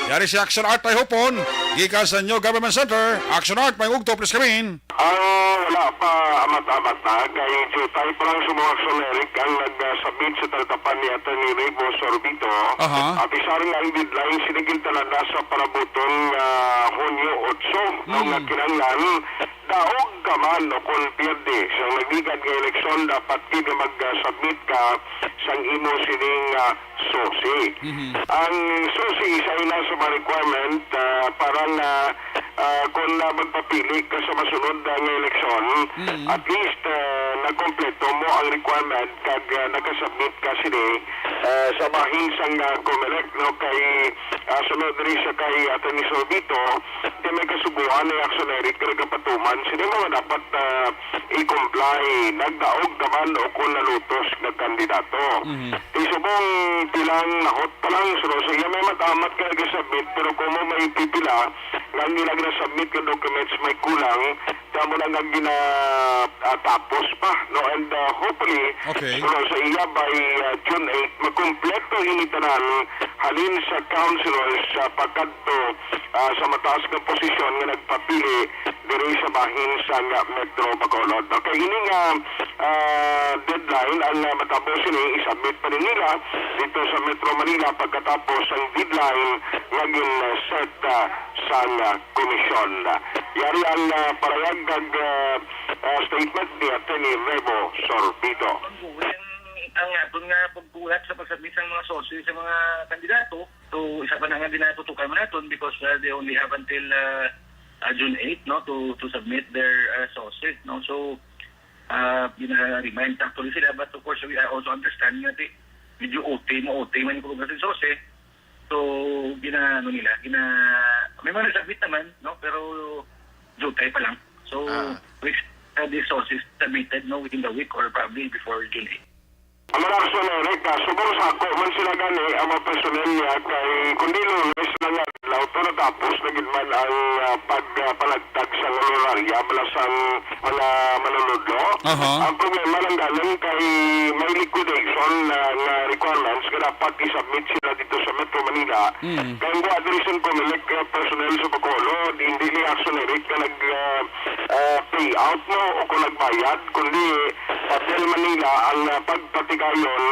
Yari si Action Art Tayhupon, gikan sa New Government Center. Action Art, may ugto, please come in. Ang wala pa amat-amat na, kay jutay pa lang sa mga aksyon, Eric, ang nag-submit sa talatapan ni Attorney Rebo Sorbito. Aha. At isa rin ang deadline, sinigil talaga sa parabuton nga Hunyo otso, no, Mm. nga kinahanglan, daog ka man o kon pierde sa nagligad nga eleksyon, dapat gid nga mag-submit ka sang imo sining, ah, susi. Mhm. Ang susi isa ina sa mga requirement, ah, para nga, ah, kung na magpapili ka sa masunod, ah, nga eleksyon, Mhm. at least, ah, nakompleto mo ang requirement kag, ah, nakasubmit ka sini, ah, sa bahin sang, ah, Comelec, no, kay, ah, sunod diri sa kay Attorney Sorbito, di may kasuguan ni Action Eric nga nagapatuman sini mga dapat, ah, i-comply, nagdaog naman o kung nalutos nga kandidato. Mhm. Ti subong pilang nahot pa lang, so, so, iya may matamat ka nag-submit, pero kung mo may pipila, nga ang ilang na-submit nga documents may kulang, kamo lang ang gina, ah, tapos pa, no? And, ah, hopefully, Okay. so, sa iya by, ah, June eight, makumpleto ini tanan halin sa councilors sa pagkadto, ah, sa mataas nga posisyon nga nagpapili diri sa bahin sa nga Metro Bacolod. Okay, ini nga, ah, deadline ang, ah, matapos ini, isubmit pa ni nila dito sa Metro Manila pagkatapos ang deadline nga gin-set, ah, sa nga komisyon. Yari ang, ah, parayag kag, ah, ah, statement ni Attorney Rebo Sorbito. Ang, ang aton nga pagbuhat sa pagsubmit sang mga sources sa mga kandidato, so isa pa na nga ginatutukan mo naton because, ah, they only have until, ah, ah, June eight, no, to, to submit their, ah, sources, no? So, ah, gina-remind actually sila, but of course, we also understand nga di, medyo O T, mo O T man yung kung sources. So, gina-, ano nila, gina-, may mga nag-submit naman, no? Pero jutay pa lang. So, Ah. we expect, uh, the sources submitted, no, within the week or probably before June eight. Ang mga aksyon, Eric, ah, subong sa ako man sila gani ang mga personnel niya kay kundi Lunes na nga adlaw to natapos na gid man ang, ah, pag, ah, panagtag sa honoraria bala sang mga manunodlo. Aha. Ang problema lang galing kay may liquidation na, nga requirements nga dapat i-submit sila dito sa Metro Manila. Mm. Kay ang diri sa Comelec, ah, personnel sa Bacolod, hindi ni Action Eric nga nag, ah, ah, pay out mo o kung nagbayad, kundi Hotel Manila ang, ah, pagpatigayon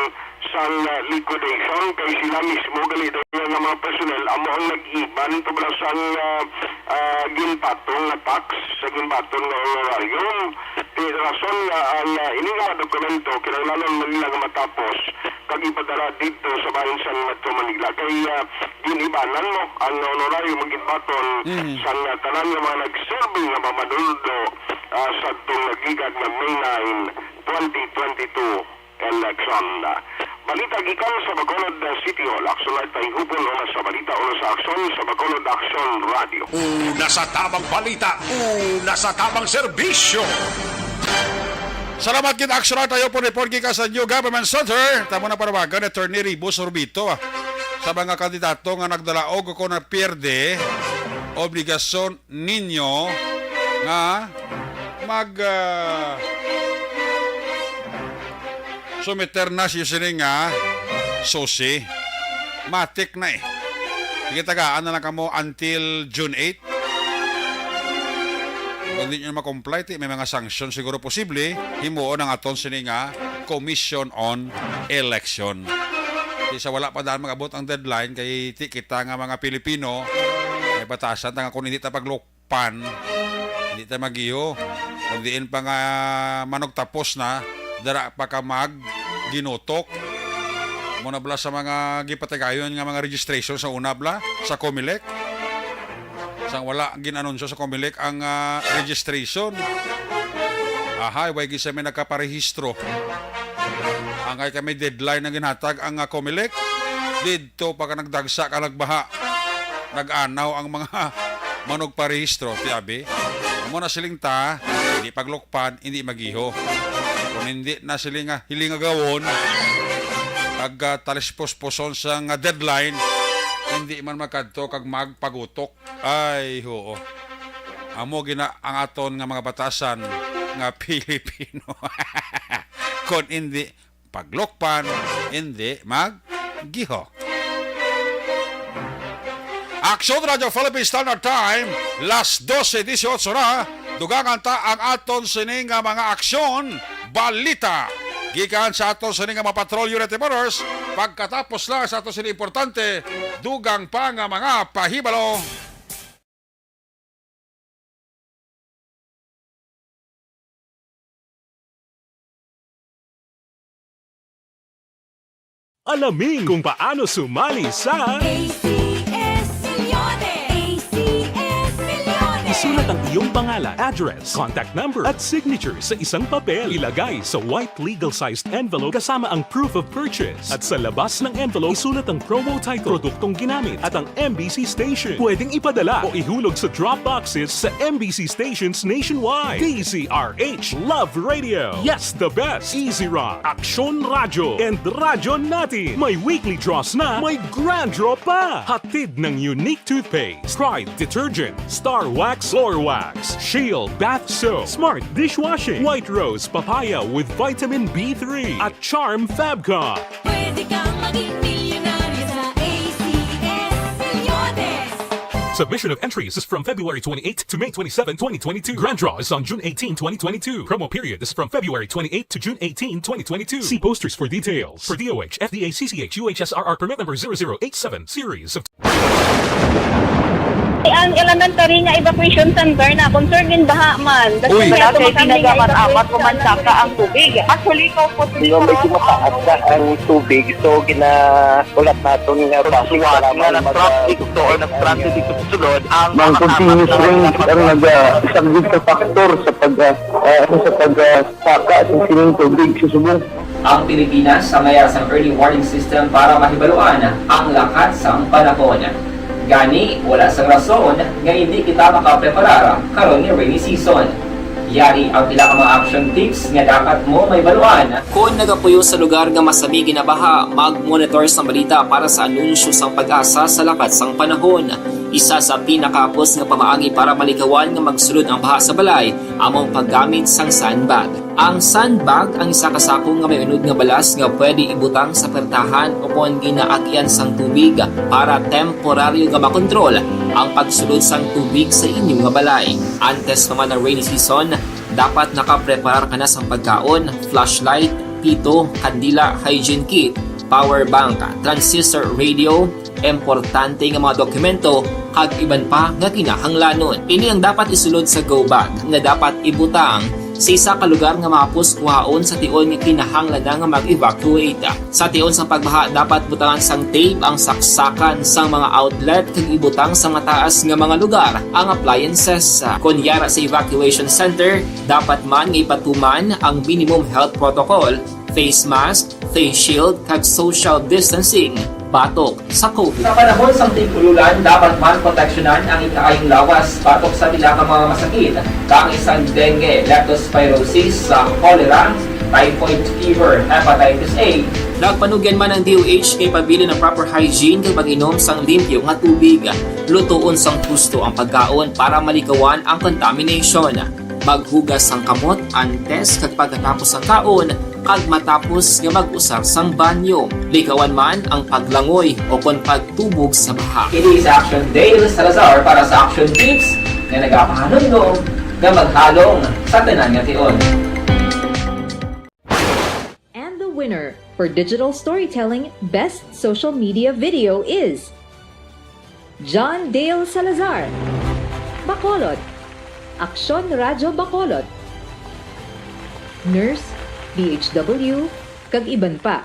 sang, ah, liquidation kay sila mismo gali dayon nga mga personnel amo ang nag-iban tubra sang, ah, ah, ginpatong nga tax sa ginbaton nga honorarium. Ti rason nga ang, ah, ini nga mga dokumento kinahanglanon man nila nga matapos kag ipadala didto sa bahin sang Metro Manila kay, ah, gin-ibanan mo ang honorarium nga ginbaton Mhm. sang, ah, tanan nga mga nagserbi nga mga manunodlo, ah, sa atong nagligad nga May nine, twenty twenty-two election. Balita gikan sa Bacolod City Hall. Aksyon Live, Tayhupon, una sa balita, una sa aksyon, sa Bacolod Aksyon Radio. Una sa tamang balita, una sa tamang serbisyo. Salamat gid, Aksyon Live, Tayhupon, report gikan sa New Government Center. Tamo na panawagan ni Attorney Ribos Urbito, ah, sa mga kandidato nga nagdalaog o kung napierde, obligasyon ninyo nga mag, ah, sumiter na siya sini nga susi. Matik na eh. Sige, tagaan na lang kamo until June eight. Kung di nyo ma-comply, ti, may mga sanction siguro posible. Himuon ang aton sini nga Commission on Election. Di sa wala pa daan mag-abot ang deadline, kay ti kita nga mga Pilipino, may batasan ta nga kung hindi ta paglok-, pan, hindi ta mag-iyo. Kung diin pa nga manugtapos na, dara pa ka mag ginutok. Mo na bala sa mga gipatigayon nga mga registration sa una bala, sa Comelec. Sang wala gin-anunsyo sa Comelec ang, ah, registration. Ahay, way gid sa may nagkaparehistro. Angay kami deadline nga ginhatag ang, ah, Comelec. Didto pa ka nagdagsa ka nagbaha. Nag-anaw ang mga manugparehistro, ti abi. Amo na siling ta, hindi paglukpan, hindi magiho. Kung hindi na siling nga hiling nga gawon, kag, ah, talisposposon sa nga deadline, hindi man magkadto kag magpagutok. Ay, oo. Amo gina ang aton nga mga batasan nga Pilipino. Kon indi paglukpan, indi maggiho. Aksyon Radyo Philippine Standard Time, las dose dieciocho na. Dugangan ta ang aton sini nga mga aksyon, balita. Gikan sa aton sini nga mga patrol unit reporters, pagkatapos lang sa aton sini importante, dugang pa nga mga pahibalo. Alamin kung paano sumali sa A C S Millones! A C S Millones! Isulat ang iyong pangalan, address, contact number, at signature sa isang papel. Ilagay sa white legal-sized envelope kasama ang proof of purchase. At sa labas ng envelope, isulat ang promo title, produktong ginamit, at ang M B C station. Pwedeng ipadala o ihulog sa drop boxes sa M B C stations nationwide. D Z R H Love Radio. Yes, the best. Easy Rock, Aksyon Radyo, and Radyo Natin. May weekly draws na, may grand draw pa. Hatid ng Unique Toothpaste, Pride Detergent, Star Wax, Floor Wax, Shield Bath Soap, Smart Dishwashing, White Rose Papaya with Vitamin B three, at Charm Fabcon. Pwede kang maging milyonaryo sa A C S Millones. Submission of entries is from February twenty-eighth to May twenty-seven, twenty twenty-two. Grand draw is on June eighteen, twenty twenty-two. Promo period is from February twenty-eighth to June eighteen, twenty twenty-two. See posters for details. For D O H, F D A, C C H, U H S R R permit number zero zero eight seven, series of Ang elementary nga evacuation center na concern din baha man. Uy. Wala kay tinaga man amat o mansaka ang tubig. Actually, ko po. Di ba, medyo mataas na ang tubig, so ginaulat naton nga base para nga nag-transit to or nag-transit dito sa sulod ang mga continuous rain ang nag-, ah, isang good factor sa pag, ah, ah, sa pag, ah, saka sa sining tubig sa subong. Ang Pilipinas ang mayara sang early warning system para mahibaluan ang lakat sang panahon. Gani, wala sang rason nga indi kita makapreparar karon nga rainy season. Yari ang pila ka mga action tips nga dapat mo mahibaluan. Kon nagapuyo sa lugar nga masami ginabaha, mag-monitor sang balita para sa anunsyo sang PAGASA sa lakat sang panahon. Isa sa pinakahapos nga pamaagi para malikawan nga magsulod ang baha sa balay amo ang paggamit sang sandbag. Ang sandbag ang isa ka sako nga may unod nga balas nga pwede ibutang sa pertahan ukon ginaagian sang tubig para temporaryo nga makontrol ang pagsulod sang tubig sa inyo nga balay. Antes pa man ang rainy season, dapat nakapreparar ka na sang pagkaon, flashlight, pito, kandila, hygiene kit, power bank, transistor radio, importante nga mga dokumento, kag iban pa nga kinahanglanon. Ini ang dapat isulod sa go bag nga dapat ibutang sa isa ka lugar nga mahapos kuhaon sa tion nga kinahanglan na nga mag-evacuate. Sa tion sang pagbaha, dapat butangan sang tape ang saksakan sang mga outlet kag ibutang sa mataas nga mga lugar ang appliances. Kon yara sa evacuation center, dapat man nga ipatuman ang minimum health protocol, face mask, face shield, kag social distancing batok sa COVID. Sa panahon sang tig-ululan, dapat man proteksyonan ang ikaayong lawas batok sa pila ka mga masakit, kaangay sang dengue, leptospirosis, sa cholera, typhoid fever, hepatitis A. Nagpanugyan man ang D O H nga ipabilin ang proper hygiene kag pag-inom sang limpyo nga tubig. Lutoon sang husto ang pagkaon para malikawan ang contamination. Maghugas sang kamot antes kag pagkatapos sang kaon, kag matapos nga mag-usar sang banyo. Likawan man ang paglangoy o kon pagtubog sa baha. Ini si Action Dale Salazar para sa Action Tips nga nagapahanumdom nga maghalong sa tanan nga tion. And the winner for digital storytelling best social media video is John Dale Salazar, Bacolod, Aksyon Radyo Bacolod, Nurse, D H W, kag iban pa.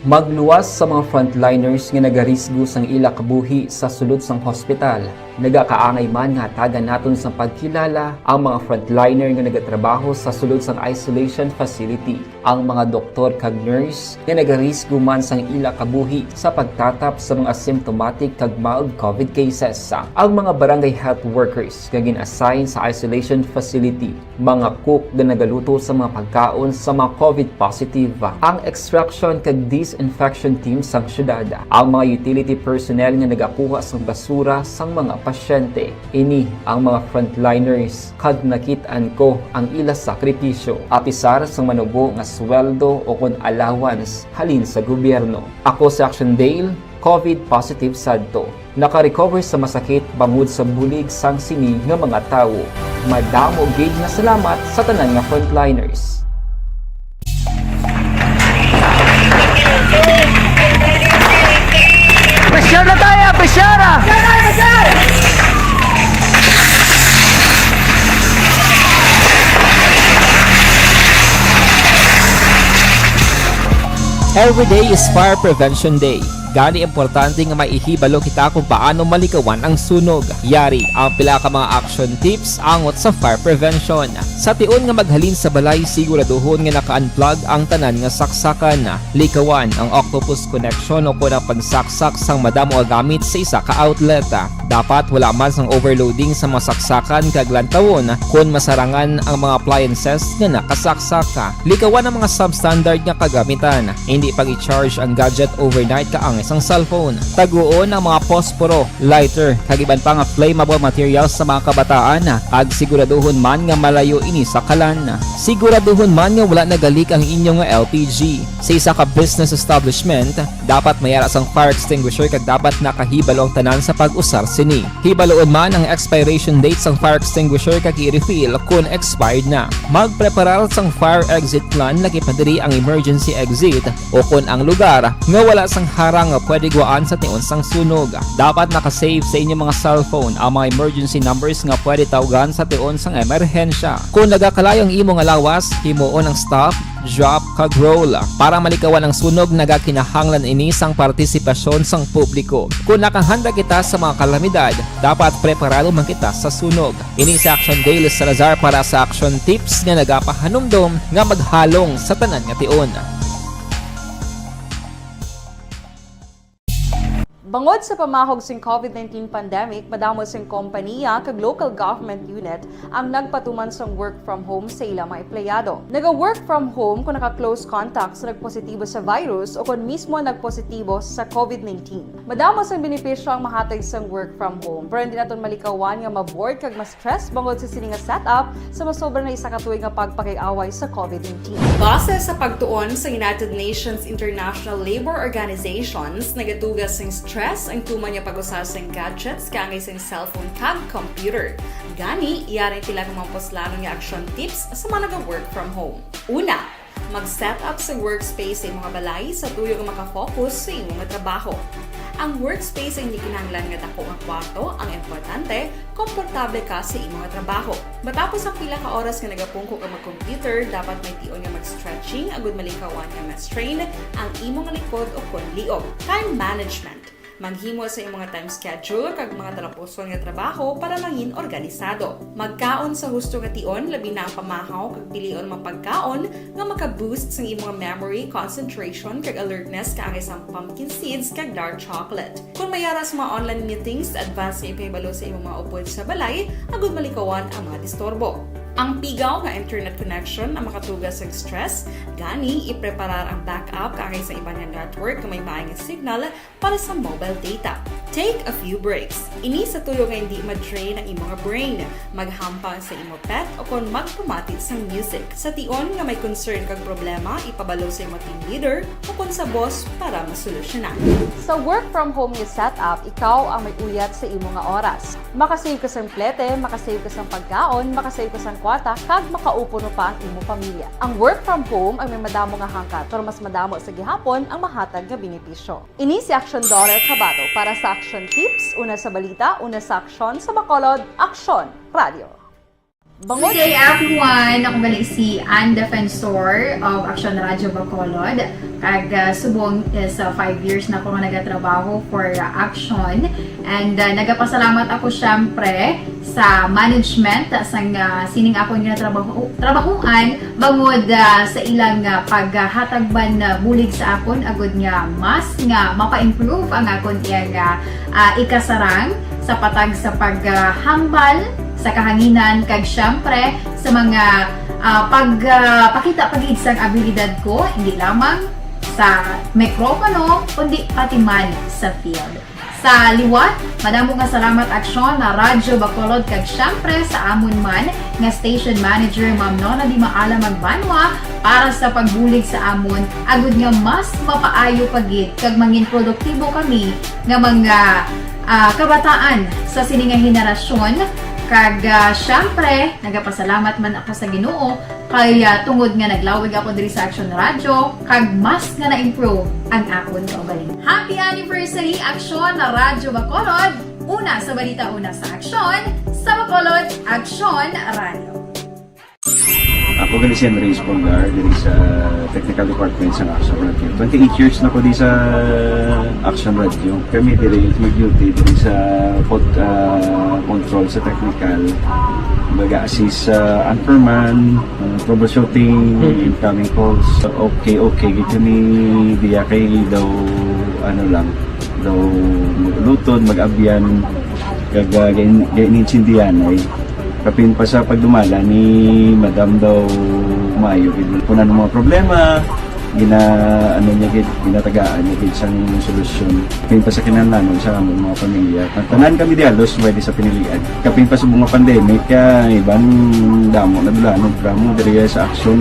Magluwas sa mga frontliners nga nagarisgo sang ila kabuhi sa sulod sang hospital Nagakaangay man nga hatagan naton sang pagkilala ang mga frontliner nga nagatrabaho sa sulod sang isolation facility, ang mga doktor kag nurse nga nagarisgo man sang ila kabuhi sa pagtatap sa mga asymptomatic kag mild covid cases, ang mga barangay health workers nga gin-assign sa isolation facility, mga cook nga nagaluto sa mga pagkaon sa mga covid positive, ang extraction kag disinfection team sang syudad, ang mga utility personnel nga nagakuha sang basura sang mga pasyente. Ini ang mga frontliners, kag nakit-an ko ang ila sakripisyo, apisar sang manubo nga sweldo o kon allowance halin sa gobyerno. Ako si Action Dale, covid positive sadto. Naka-recover sa masakit bangod sa bulig sang sini nga mga tawo. Madamo gid nga salamat sa tanan nga frontliners. Pressure na tayo! Pressure! Every day is Fire Prevention Day. Gani, importante nga maihibalo kita kung paano malikawan ang sunog. Yari ang pila ka mga action tips angot sa fire prevention. Sa tion nga maghalin sa balay, siguraduhon nga naka-unplug ang tanan nga saksakan. Likawan ang octopus connection o kon ang pagsaksak sang madamo nga gamit sa isa ka outlet. Dapat wala man sang overloading sa mga saksakan kag lantawon kon masarangan ang mga appliances nga nakasaksak. Likawan ang mga substandard nga kagamitan. Hindi pag-i-charge ang gadget overnight kaangay sang cellphone. Taguon ang mga posporo, lighter, kag iban pa nga flammable materials sa mga kabataan, kag siguraduhon man nga malayo ini sa kalan. Siguraduhon man nga wala naga-leak ang inyo nga L P G. Sa isa ka business establishment, dapat may ara sang fire extinguisher kag dapat nakahibalo ang tanan sa pag-usar sini. Hibaluon man ang expiration date sang fire extinguisher kag i-refill kon expired na. Magpreparar sang fire exit plan, lakip na diri ang emergency exit o kon ang lugar nga wala sang harang nga pwede gwaan sa tion sang sunog. Dapat naka-save sa inyo mga cellphone ang mga emergency numbers nga pwede tawgan sa tion sang emerhensya. Kon nagakalayo ang imo nga lawas, himuon ang stop, drop, kag roll. Para malikawan ang sunog, nagakinahanglan ini sang partisipasyon sang publiko. Kon nakahanda kita sa mga kalamidad, dapat preparado man kita sa sunog. Ini si Action Dale Salazar para sa Action Tips nga nagapahanumdom nga maghalong sa tanan nga tion. Bangod sa pamahog sing covid nineteen pandemic, madamo sing kompaniya kag local government unit ang nagpatuman sang work from home sa ila mga empleyado. Naga-work from home kung naka-close contact sa nagpositibo sa virus o kon mismo nagpositibo sa covid nineteen. Madamo sang benepisyo ang mahatag sang work from home, pero hindi naton malikawan nga ma-bored kag ma-stress bangod sa sini nga setup sa masobra na isa ka tuig nga pagpakig-away sa covid nineteen. Base sa pagtuon sa United Nations International Labor Organizations, nagatuga sing stress ang tuman nga pag-usar sing gadgets kaangay sing cellphone kag computer. Gani, yari ang pila ka mga puslanon nga action tips sa mga naga-work from home. Una, mag-set up sa workspace sa imong balay sa tuyo nga maka-focus sa imo nga trabaho. Ang workspace ay hindi kinahanglan nga dako nga kwarto, ang importante, komportable ka sa imo nga trabaho. Matapos ang pila ka oras nga nagapungko ka mag-computer, dapat may tion nga mag-stretching agud malikawan nga ma-strain ang imo nga likod o kon liog. Time management. Maghimo sa imong nga time schedule kag mga talapuson nga trabaho para mangin organisado. Magkaon sa husto nga tion, labi na ang pamahaw kag pilion mga pagkaon nga maka-boost sang imong memory, concentration, kag alertness kaangay sang pumpkin seeds kag dark chocolate. Kung may ara sa mga online meetings, advance nga ipahibalo sa imong mga upod sa balay agud malikawan ang mga disturbo. Ang pigaw nga internet connection ang makatuga sang stress, gani ipreparar ang backup kaangay sa iban nga network nga may maay nga signal para sa mobile data. Take a few breaks. Ini sa tuyo nga hindi ma-drain ang imo nga brain. Maghampang sa imo pet o kon magpamati sang music. Sa tion nga may concern kag problema, ipabalo sa imo team leader o kon sa boss para masolusyonan. Sa work from home nga setup, ikaw ang may uyat sa imo nga oras. Makasave ka sang plete, makasave ka sang pagkaon, makasave ka sang kwarta, kag makaupo pa ang imo pamilya. Ang work from home ang may madamo nga hangkat, pero mas madamo sa gihapon ang mahatag nga benepisyo. Ini si Action Daughter Kabato para sa Action Tips, una sa balita, una sa aksyon, sa Bacolod, Aksyon Radio. Good day, everyone! Ako gali si Ann Defensor of Action Radio Bacolod. Kag, ah, subong is, ah, five years na ako nga nagatrabaho for, ah, Action. And, ah, nagapasalamat ako, syempre, sa management sang, ah, sining akon nga trabaho, trabahuan bangod, ah, sa ilang, ah, paghatag man, ah, bulig sa akon agud nga mas nga mapa-improve ang akon iyang, ah, ah, ikasarang sa patag sa paghambal sa kahanginan, kag siyempre sa mga, ah, pag, ah, pakita pa gid sang abilidad ko, hindi lamang sa mikropono, kundi pati man sa field. Sa liwat, madamo nga salamat, Aksyon, na Radyo Bacolod, kag siyempre sa amon man nga station manager, Ma'am Nona Di Maala Magbanwa, para sa pagbulig sa amon, agud nga mas mapaayo pa gid kag mangin produktibo kami nga mga, ah, kabataan sa sini nga henerasyon. Kag, ah, syempre, nagapasalamat man ako sa Ginoo kay, ah, tungod nga naglawig ako diri sa Action Radio, kag mas nga na-improve ang akon kaugalingon. Happy anniversary, Action na Radyo Bacolod! Una sa balita, una sa aksyon, sa Bacolod, Action Radio. Ako gali si Henry Espolgar, diri sa technical department sa Action Radio. Twenty-eight years na ko di sa Action Radio. Kami diri mag-duty diri sa pod-, ah, control sa technical. Baga assist sa anchorman, ah, troubleshooting, Mm. incoming calls. Okay, okay. Gito ni diya kay daw, ano lang, daw mag-ulutod, mag-abyan, kag, ah, gain-, gain-, gaintindihan ay. Kapin pa sa pagdumala ni Madam daw maayo gid. Kung ano mga problema, gina-, ano niya gid, ginatagaan niya gid sang solusyon. Kapin pa sa kinahanglanon sa among mga pamilya. Tanan kami di halos pwede sa pinilian. Kapin pa sa mga pandemic, ah, iban damo na dulanon, damo diri sa aksyon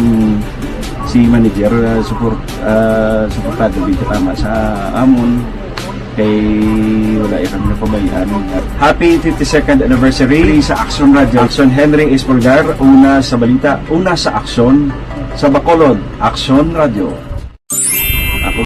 si manager, ah, support, ah, suportado gid tama sa amon. Kay wala ya kami napabayaan. Happy fifty-second anniversary sa Action Radio. Action Henry Espolgar, una sa balita, una sa aksyon, sa Bacolod, Action Radio. Ako.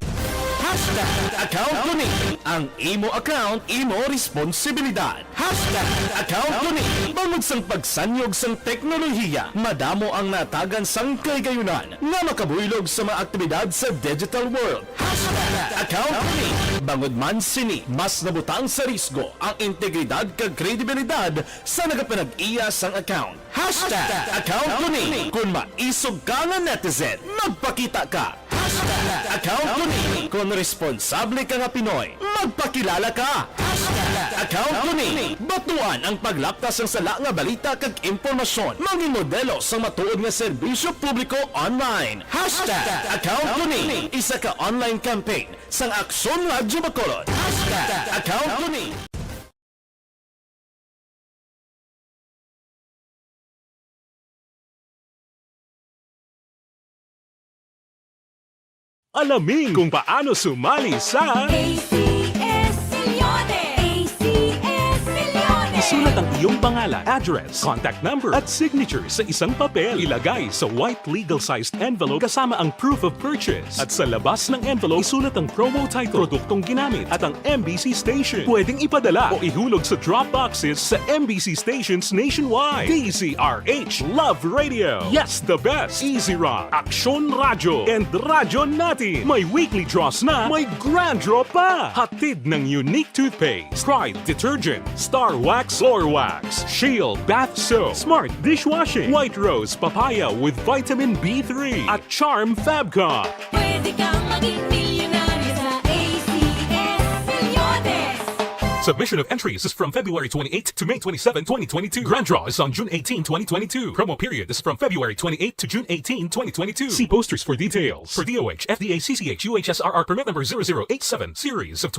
Hashtag account ko ni. Ang imo account, imo responsibilidad. Hashtag account ko ni. Bangod sang pagsanyog sang teknolohiya, madamo ang natagan sang kahigayonan nga makabuylog sa mga aktibidad sa digital world. Hashtag account ko ni. Bangod man sini, mas nabutang sa risgo ang integridad kag kredibilidad sa nagapanag-iya sang account. Hashtag account ko ni. Kon maisog ka nga netizen, magpakita ka. Hashtag account ko ni. Kon responsable ka nga Pinoy, magpakilala ka. Hashtag account ko ni. Batuan ang paglapta sang sala nga balita kag impormasyon. Mangin modelo sang matuod nga serbisyo publiko online. Hashtag account ko ni. Isa ka online campaign sang Aksyon Radyo Bacolod. Hashtag account ko ni. Alamin kung paano sumali sa A C S Millones! A C S Millones! Isulat ang iyong pangalan, address, contact number, at signature sa isang papel. Ilagay sa white legal-sized envelope kasama ang proof of purchase. At sa labas ng envelope, isulat ang promo title, produktong ginamit, at ang M B C station. Pwedeng ipadala o ihulog sa drop boxes sa M B C stations nationwide. D Z R H, Love Radio. Yes, the best. Easy Rock, Aksyon Radyo, and Radyo Natin. May weekly draws na, may grand draw pa. Hatid ng Unique Toothpaste, Pride Detergent, Star Wax Floor Wax, Shield Bath Soap, Smart Dishwashing, White Rose Papaya with Vitamin B three, at Charm Fabcon. Pwede kang maging milyonaryo sa A C S Millones. Submission of entries is from February twenty-eighth to May twenty-seven, twenty twenty-two. Grand draw is on June eighteen, twenty twenty-two. Promo period is from February twenty-eighth to June eighteen, twenty twenty-two. See posters for details. For D O H, F D A, C C H, U H S R R permit number zero zero eight seven, series of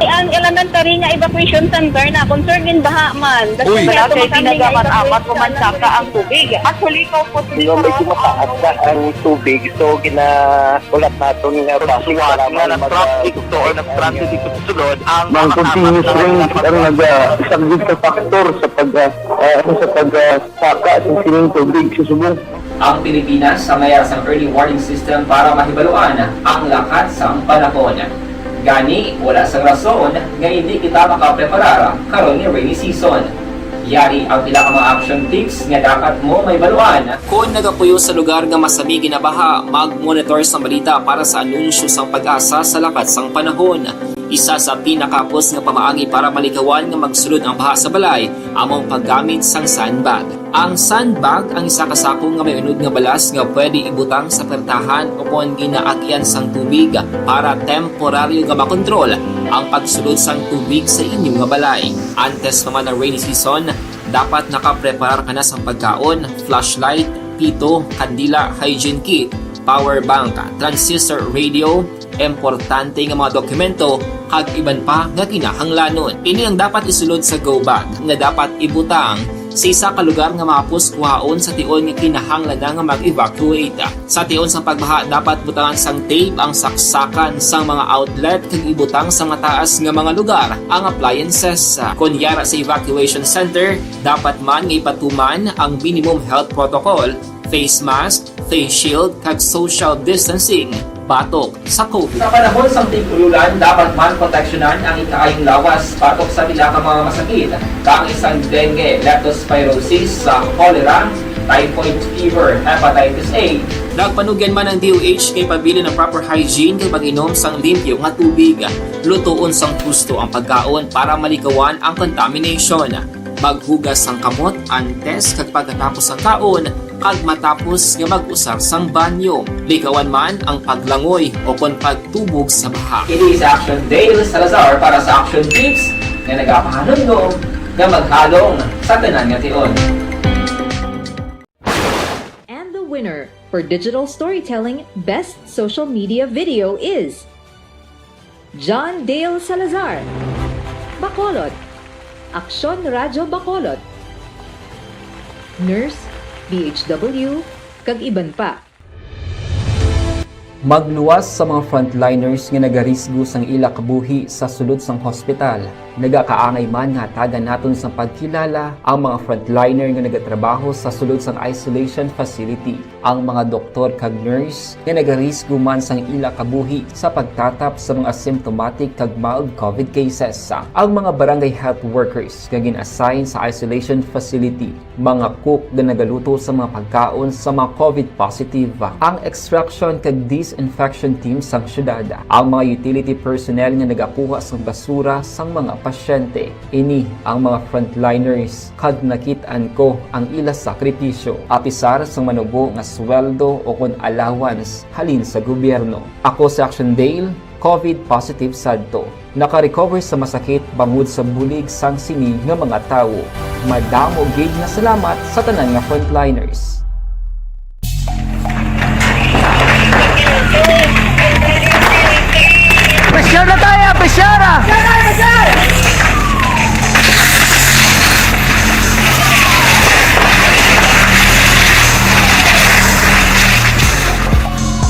Ang elementary nga evacuation center na concern gid baha man. Uy. Wala kay pinagamat-amat ko man saka ang tubig. Actually, ko po. Di ba, medyo mataas na ang tubig, so ginaulat naton nga basi suwat nga nag-traffic to or nag-transit dito sa sulod ang mga continuous rain ang nag-, ah, isa gid ka factor sa pag, ah, ah, sa pag, ah, saka sa sining tubig sa subong. Ang Pilipinas sa mayas sang early warning system para mahibaluan ang lakat sang panahon. Gani, wala sang rason nga hindi kita makapreparar karon nga rainy season. Yari ang pila ka mga action tips nga dapat mo mahibaluan. Kon nagapuyo sa lugar nga masami ginabaha, mag-monitor sang balita para sa anunsyo sang PAGASA sa lakat sang panahon. Isa sa pinakahapos nga pamaagi para malikawan nga magsulod ang baha sa balay amo ang paggamit sang sandbag. Ang sandbag ang isa ka sako nga may unod nga balas nga pwede ibutang sa pertahan o kon ginaagian sang tubig para temporaryo nga makontrol ang pagsulod sang tubig sa inyo nga balay. Antes pa man ang rainy season, dapat nakapreparar ka na sang pagkaon, flashlight, pito, kandila, hygiene kit, power bank, transistor radio, importante nga mga dokumento, kag iban pa nga kinahanglanon. Ini ang dapat isulod sa go bag nga dapat ibutang sa isa ka lugar nga mahapos kuhaon sa tion nga kinahanglan na nga mag-evacuate. Sa tion sang pagbaha, dapat butangan sang tape ang saksakan sang mga outlet kag ibutang sa mataas nga mga lugar ang appliances. Kon yara sa evacuation center, dapat man nga ipatuman ang minimum health protocol, face mask, face shield, kag social distancing batok sa COVID. Sa panahon sang tig-ululan, dapat man proteksyonan ang ikaayong lawas batok sa pila ka mga masakit, kaangay sang dengue, leptospirosis, sa cholera, typhoid fever, hepatitis A. Nagpanugyan man ang D O H kay pabilin ang proper hygiene kag pag-inom sang limpyo nga tubig. Lutoon sang husto ang pagkaon para malikawan ang contamination. Maghugas sang kamot antes kag pagkatapos sang kaon kag matapos nga mag-usar sang banyo. Likawan man ang paglangoy o kon pagtubog sa baha. Ini si Action Dale Salazar para sa Action Tips nga nagapahanumdom nga maghalong sa tanan nga tion. And the winner for Digital Storytelling Best Social Media Video is John Dale Salazar, Bacolod, Aksyon Radyo Bacolod, Nurse, D H W, kag iban pa. Magluwas sa mga frontliners nga nagarisgo sang ila kabuhi sa sulod sang hospital. Nagakaangay man nga hatagan naton sang pagkilala ang mga frontliner nga nagatrabaho sa sulod sang isolation facility. Ang mga doktor kag nurse nga nagarisgo man sang ila kabuhi sa pagtatap sa mga asymptomatic kag mild COVID cases. Ang mga barangay health workers nga gin-assign sa isolation facility, mga cook nga nagaluto sa mga pagkaon sa mga COVID positive, ang extraction kag disinfection team sang syudad, ang mga utility personnel nga nagakuha sang basura sang mga pasyente. Ini ang mga frontliners kag nakit-an ko ang ila sakripisyo, apisar sang manubo nga sweldo o kon allowance halin sa gobyerno. Ako si Action Dale, COVID positive sadto. Naka-recover sa masakit bangod sa bulig sang sini nga mga tawo. Madamo gid nga salamat sa tanan nga frontliners. Pressure na tayo! Pressure!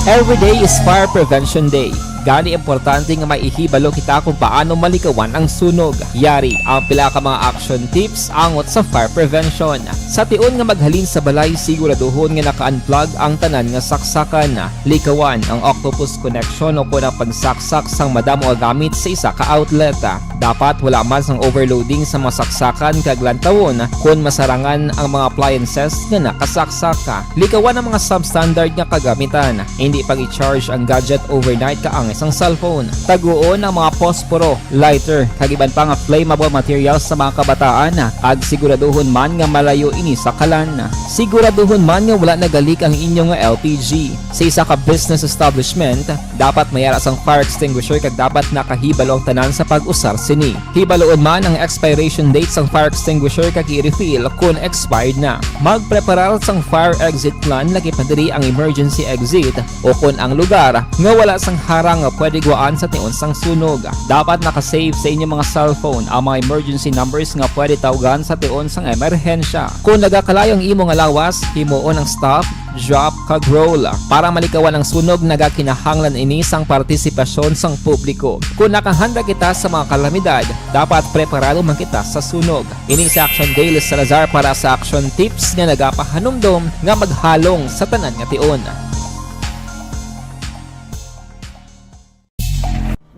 Every day is Fire Prevention Day. Gani importante nga maihibalo kita kung paano malikawan ang sunog. Yari ang pila ka mga action tips angot sa fire prevention. Sa tion nga maghalin sa balay, siguraduhon nga naka-unplug ang tanan nga saksakan. Likawan ang octopus connection o kon ang pagsaksak sang madamo nga gamit sa isa ka outlet. Dapat wala man sang overloading sa mga saksakan kag lantawon kon masarangan ang mga appliances nga nakasaksak. Likawan ang mga substandard nga kagamitan. Indi pag-i-charge ang gadget overnight kaangay sang cellphone. Taguon ang mga posporo, lighter, kag iban pa nga flammable materials sa mga kabataan, kag siguraduhon man nga malayo ini sa kalan. Siguraduhon man nga wala nagalik ang inyo nga L P G. Sa isa ka business establishment, dapat may ara sang fire extinguisher kag dapat nakahibalo ang tanan sa pag-usar sini. Hibaluon man ang expiration date sang fire extinguisher kag i-refill kon expired na. Magpreparar sang fire exit plan, lakip na diri ang emergency exit o kon ang lugar nga wala sang harang nga pwede guwaan sa tion sang sunog. Dapat naka-save sa inyo mga cellphone ang mga emergency numbers nga pwede tawgan sa tion sang emerhensya. Kon nagakalayo ang imo nga lawas, himuon ang stop, drop, kag roll. Para malikawan ang sunog, nagakinahanglan ini sang partisipasyon sang publiko. Kon nakahanda kita sa mga kalamidad, dapat preparado man kita sa sunog. Ini si Action Dale Salazar para sa Action Tips nga nagapahanumdom nga maghalong sa tanan nga tion.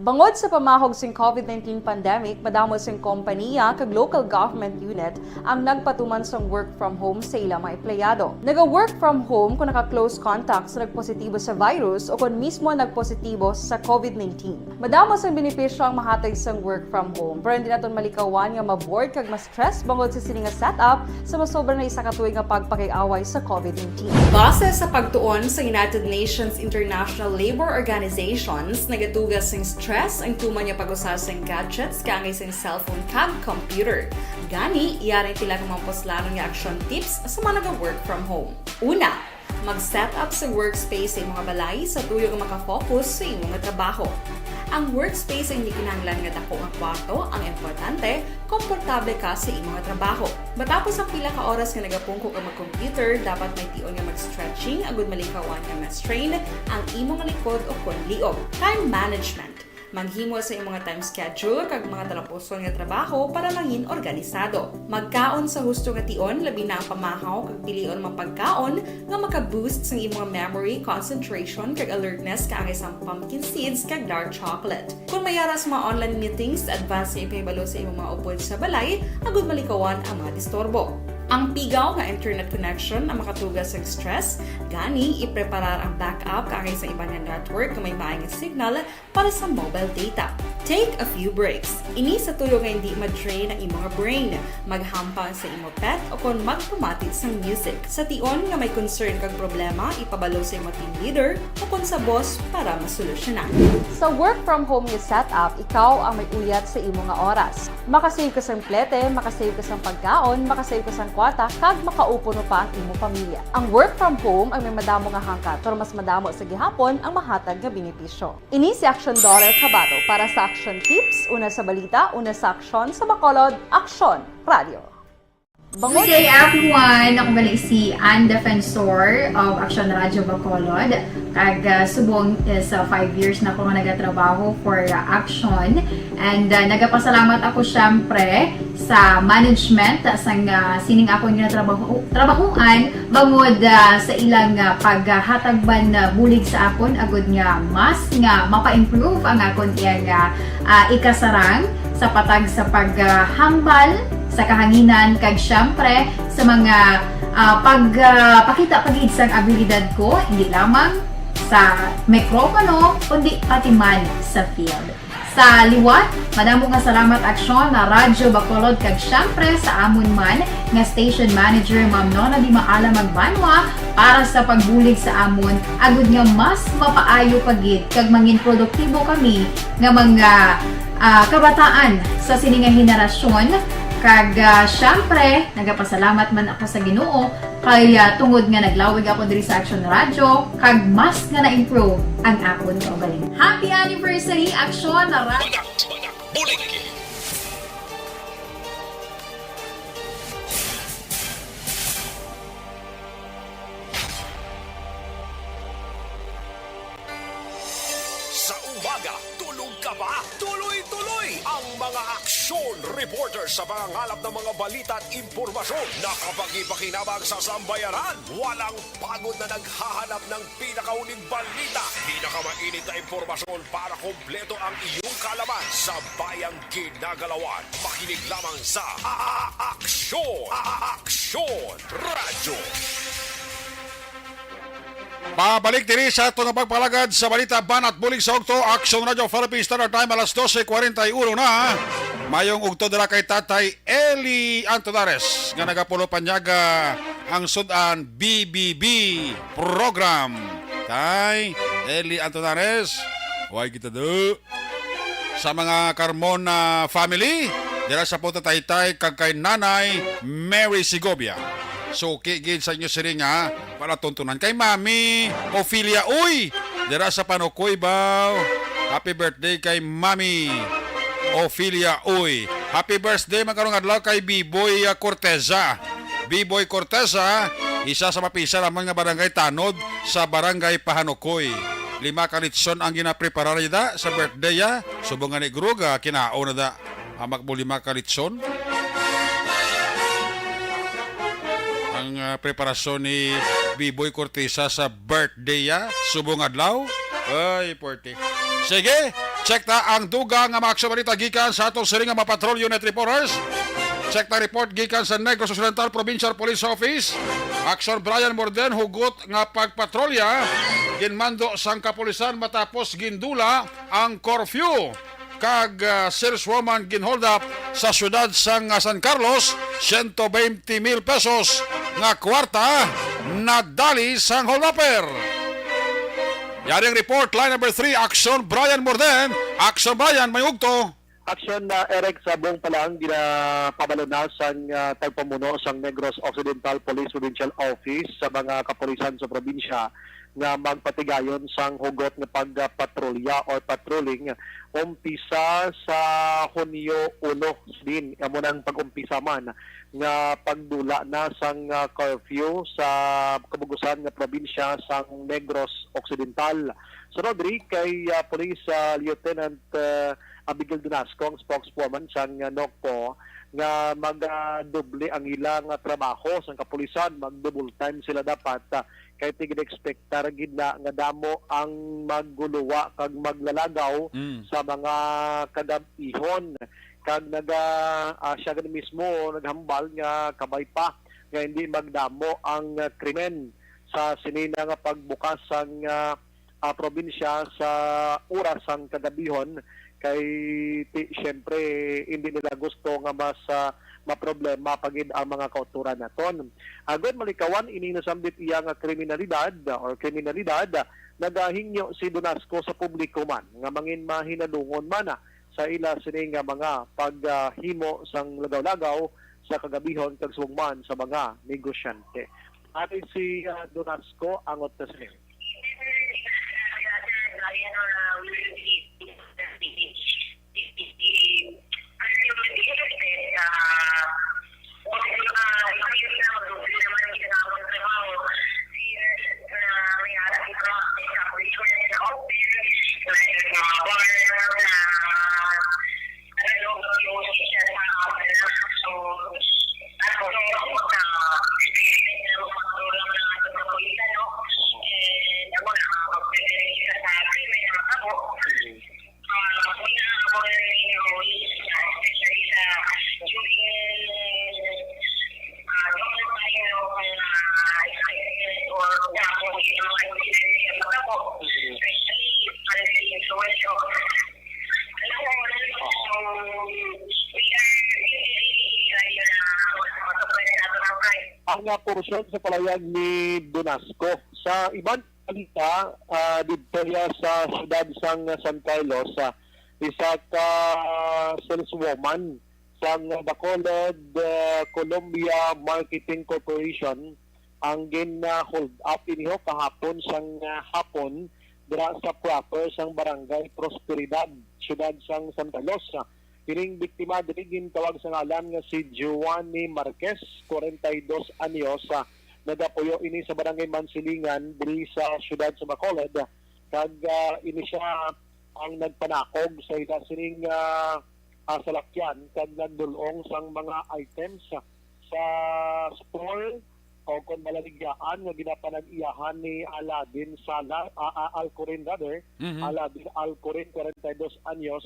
Bangod sa pamahog sing COVID nineteen pandemic, madamo sing kompaniya kag local government unit ang nagpatuman sang work from home sa ilang mga empleyado. Naga-work from home kung naka-close contact sa nagpositibo sa virus o kon mismo nagpositibo sa COVID nineteen. Madamo sang benepisyo ang mahatag sang work from home, pero hindi naton malikawan nga ma-bored kag ma-stress bangod sa sini nga setup sa masobra na isa ka tuig nga pagpakig-away sa COVID nineteen. Base sa pagtuon sa United Nations International Labour Organizations, nagatuga sing stress ang tuman nga pag-usa sing gadgets kaangay sing cellphone kag computer. Gani, yari ang pila ka mga puslanon nga action tips sa mga naga-work from home. Una, mag-set up sa workspace sa imong balay sa tuyo nga makafocus sa imong trabaho. Ang workspace ay hindi kinahanglan nga dako nga kwarto, ang importante, komportable ka sa imong trabaho. Matapos ang pila ka oras nga nagapungko ka mag-computer, dapat may tion nga mag-stretching agud malikawan nga ma-strain ang imong likod o kon liog. Time management. Maghimo sa imong time schedule kag mga talapuson nga trabaho para mangin organisado. Magkaon sa husto nga tion, labi na ang pamahaw kag pilion mga pagkaon nga maka-boost sang imong memory, concentration, kag alertness kaangay sang pumpkin seeds kag dark chocolate. Kung may ara sa mga online meetings, advance nga ipahibalo sa imong mga upod sa balay agud malikawan ang mga disturbo. Ang pigaw nga internet connection ang makatuga sang stress, gani ipreparar ang backup kaangay sa iban nga network nga may maay nga signal para sa mobile data. Take a few breaks. Ini sa tuyo nga hindi ma-drain ang imong brain. Maghampang sa imo pet o kon magpamati sang music. Sa tion nga may concern kag problema, ipabalo sa imo team leader o kon sa boss para masolusyonan. Sa work from home nga setup, ikaw ang may uyat sa imo nga oras. Makasave ka sang plete, makasave ka sang pagkaon, makasave ka sang kwarta, kag makaupod pa ang imo pamilya. Ang work from home ang may madamo nga hangkat, pero mas madamo sa gihapon ang mahatag nga benepisyo. Ini si Action Daughter Kabato para sa Action Tips, una sa balita, una sa aksyon, sa Bacolod, Aksyon Radio. Bangod Good day, everyone! Ako gali si Ann Defensor of Action Radio Bacolod. Kag, ah, subong is, ah, five years na ako nga nagatrabaho for, ah, Action. And, ah, nagapasalamat ako, syempre, sa management sang, ah, sining akon nga trabaho, trabahuan bangod, ah, sa ilang, ah, paghatag man, ah, bulig sa akon agud nga mas nga mapa-improve ang akon iya nga, ah, ikasarang sa patag sa paghambal sa kahanginan kag, syempre, sa mga, ah, pag, ah, pakita pa gid sang abilidad ko, hindi lamang sa mikropono, kundi pati man sa field. Sa liwat, madamo nga salamat, Aksyon na Radyo Bacolod, kag syempre sa amon man nga station manager, Ma'am Nona Di Maala Magbanwa, para sa pagbulig sa amon, agud nga mas mapaayo pa gid kag mangin produktibo kami nga mga, ah, kabataan sa sini nga henerasyon. Kag, ah, syempre, nagapasalamat man ako sa Ginoo kay, ah, tungod nga naglawig ako diri sa Action Radio, kag mas nga na-improve ang akon kaugalingon. Happy anniversary, Action na Ra- Banak, banak, bulig! Sa umaga, tulog ka ba? Tuloy-tuloy ang mga aksyon reporter sa pangangalap ng mga balita at impormasyon na kapakipakinabang sa sambayanan. Walang pagod na naghahanap ng pinakauling balita, pinakamainit na impormasyon para kompleto ang iyong kaalaman sa bayang ginagalawan. Makinig lamang sa A-, A-, Aksyon, A-, A-, Aksyon Radyo. Pabalik diri sa aton nga pagpalagad sa balita, banat bulig sa ugto, Action Radio Philippines Standard Time, alas dose kwarenta y uno na. Mayong ugto dira kay Tatay Eli Antonares nga nagapulo panyaga ang sud-an B B B program. Tay Eli Antonares, way kita do. Sa mga Carmona family, dira sa Punta Taytay kag kay Nanay Mary Segovia. Suki gid sa inyo siring nga palatuntunan kay Mami Ophelia Uy, dira sa Panukoy, baw. Happy birthday kay Mami Ophelia Uy. Happy birthday man karong adlaw kay Biboy, ah, Corteza. Biboy Corteza, isa sa mapisan namon nga barangay tanod sa barangay Pahanukoy. Lima ka litson ang ginapreparar niya da sa birthday, ah. Subong nga ni Grug, ah, kinaon na da. Amak mo lima ka litson. Ang, ah, preparasyon ni Biboy Corteza sa birthday, ah. Subong adlaw. Ay, puwerte. Sige, Check ta ang dugang nga mga aksyon balita gikan sa aton siring nga mga patrol unit reporters. Check ta report gikan sa Negros Occidental Provincial Police Office. Aksyon Brian Morden, hugot nga pagpatrolya. Ginmando sang kapulisan matapos gindula ang curfew. Kag, ah, saleswoman ginhold up sa siyudad sang, ah, San Carlos, siyento baynte mil pesos nga kwarta nadali sang holdupper. Yaring report, line number three, Aksyon Brian Morden. Aksyon Brian, may ugto. Aksyon na Eric, sa buong palang ginapabalo na sang, ah, tagpamuno sang Negros Occidental Police Provincial Office sa mga kapulisan sa probinsya nga magpatigayon sang hugot nga pagpatrolya or patrolling umpisa sa Hunyo uno din. Amo nang pag-umpisa man nga pagdula na sang, ah, curfew sa kabugusan nga probinsya sang Negros Occidental. Sunod diri kay, ah, Police, ah, Lieutenant, ah, Abigail Dunasco, ang spokeswoman sang, ah, NOCPO, nga magadoble ang ila nga trabaho sang kapulisan, mag-double time sila dapat, ah, kay tigin-expectar gid na nga damo ang magguluwa kag maglalagaw Mm. sa mga kagab-ihon. Kag naga, ah, siya gani mismo naghambal nga kabay pa nga hindi magdamo ang, ah, krimen sa sini na nga pagbukas sang, ah, ah, probinsya sa oras sang kagabihon, kay ti-, siyempre, hindi nila gusto nga mas, ah, maproblema pa gid ang mga kautoran naton. Agod malikawan ining nasambit iya nga kriminalidad or kriminalidad, nagahingyo si Donasco sa publiko man nga mangin mahinalungon man sa ila sini nga mga paghimo sang lagaw-lagaw sa kagabihon kag subong man sa mga negosyante. Ari si, ah, Donasco, angot na sini. Ang, ah, porsyon sa palayag ni Donasco. Sa iban balita, ah, didto ya sa siyudad sang San Carlos, ah, isa ka saleswoman sang Bacolod, ah, Colombia Marketing Corporation ang gin, ah, hold up iniho kahapon sang, ah, hapon dira sa proper sang Barangay Prosperidad, siyudad sang San Carlos. Kining biktima diri gintawag sa ngalan nga si Giovanni Marquez, kwarenta y dos anyos, ah, nagapuyo ini sa Barangay Mansilingan diri sa siyudad sa Bacolod, kag, ah, ini siya ang nagpanakog sa ila sining, ah, ah, salakyan kag nagdul-ong sang mga items sa store o kon balaligyaan nga ginapanag-iyahan ni Aladin Sala, ah, ah, Alcorin rather, Mhm. Aladin Alcorin, kwarenta y dos anyos,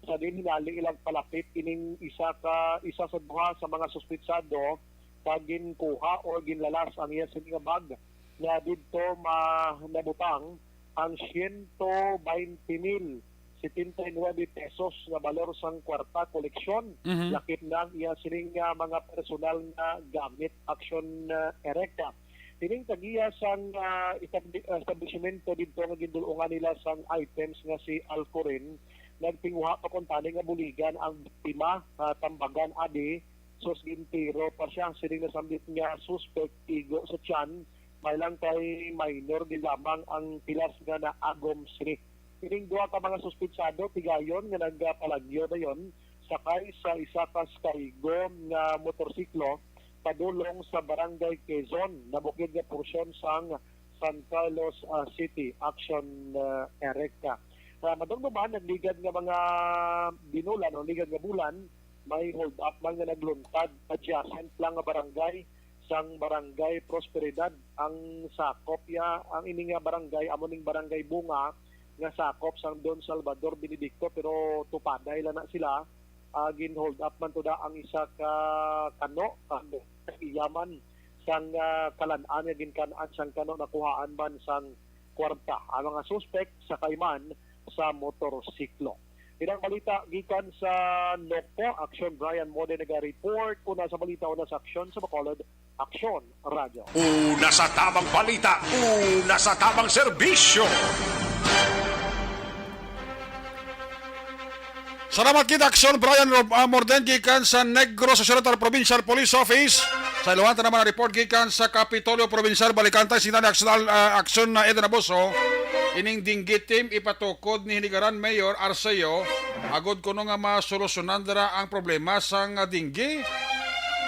sa diin hinali ilang palapit ining isa ka, isa sa duha sa mga suspitsado, kag ginkuha or ginlalas ang iya sini nga bag nga didto ma-, nabutang ang siyento baynte mil setenta y nuebe pesos nga balor sang kwarta koleksyon, Mhm. lakip na ang iya sining nga mga personal nga gamit, Aksyon, ah, Erecta. Ining tagiya sang, ah, establi-, ah, establishmento didto nga gindul-ungan nila sang items nga si Alcorin, nagtinguha pa kuntani nga buligan ang biktima, ah, tambagan adi, sus gintiro pa siya sining nasambit nga suspect igo sa tiyan, may lang kay minor gid lamang ang pilas nga naagom sini. Kining duha ka mga suspitsado tigayon nga nagapalagyo dayon sakay sa isa ka Skygo nga motorsiklo padulong sa Barangay Quezon, nabukid nga porsyon sang San Carlos, ah, City. Action, ah, Eric. Ah, madungog man, nagligad nga mga binulan o ligad nga bulan, may hold up man nga nagluntad adjacent lang nga barangay sang Barangay Prosperidad. Ang sakop ya, ang ini nga barangay, amo ning Barangay Bunga, nga sakop sang Don Salvador Benedicto, pero tupaday lang na sila. Ah, gin-hold up man to da ang isa ka kano, kag iya man sang, ah, kalan-an nga ginkan-an sang kano, nakuhaan man sang kwarta. Ang mga suspek sakay man sa motorsiklo. Inang balita gikan sa Nocpo, Aksyon Brian Mode nag-report. Una sa balita, una sa aksyon sa Bacolod, Aksyon Radyo. Una sa tamang balita, una sa tamang serbisyo. Salamat gid, Aksyon Brian Rob-, ah, Morden gikan sa Negros Occidental Provincial Police Office. Sa iluhan ta naman ang report gikan sa Kapitolyo Provincial. Balikan ta sina ni Aksyon, ah, Aksyon na Eden Abuso. Ining dengue team ipatukod ni Hinigaran Mayor Arceo agod kuno nga masolusyonan dira ang problema sang dengue.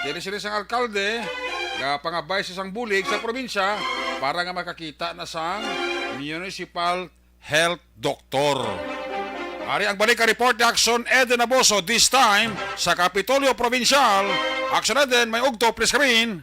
Diri sini sang alkalde, gapangabay sa sang bulig sa probinsya para nga makakita na sang municipal health doctor. Ari ang balik ka report ni Action Eden Abuso, this time sa Kapitolyo Provincial. Action Eden, may ugto, please come in.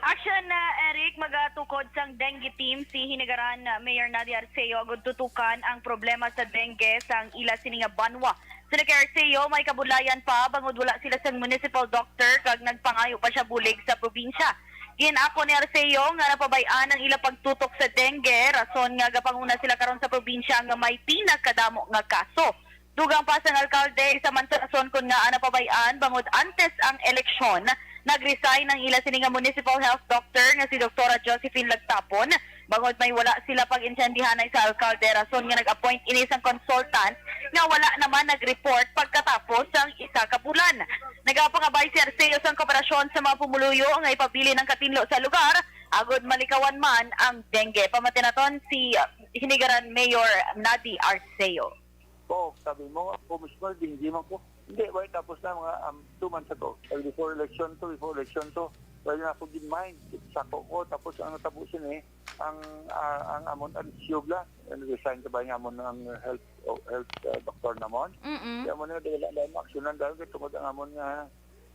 Action, uh, Eric, magatukod sang dengue team si Hinigaran, uh, Mayor Nadia Arceo agud tutukan ang problema sa dengue sang ila sini nga banwa. Sina kay Arceo, may kabudlayan pa bangod wala sila sang municipal doctor kag nagpangayo pa siya bulig sa probinsya. Gin-ako ni Arceo nga napabay-an ang ila pagtutok sa dengue, rason nga gapanguna sila karon sa probinsya nga may pinakadamo nga kaso. Dugang pa sang alkalde, isa man sa rason kon ngaa napabay-an bangod antes ang eleksyon, nag-resign ang ila sini nga municipal health doctor nga si Doktora Josephine Lagtapon, bangod may wala sila pag-intindihanay sa alkalde, rason nga nag-appoint ini sang consultant nga wala naman nag-report pagkatapos sang isa ka bulan. Nagapangabay si Arceo sang kooperasyon sa mga pumuluyo nga ipabilin ang katinlo sa lugar agod malikawan man ang dengue. Pamati naton si, uh, Hinigaran Mayor Nadi Arceo. Oo, sabi mo, ako mismo, dengue man ko. Hindi, wala, tapos na mga, um, two months ago. Like, before election to, before election to. Wala na ako gin-mind. Sako ko, tapos ang natabo sini, ang, ah, ang amon, ang siyog la. And resign ka ba yung amon ang health, oh, health, ah, doctor namon? Mm-mm. Kaya mo na, dahil lang, dahil maaksyonan dahil kay tungod ang amon nga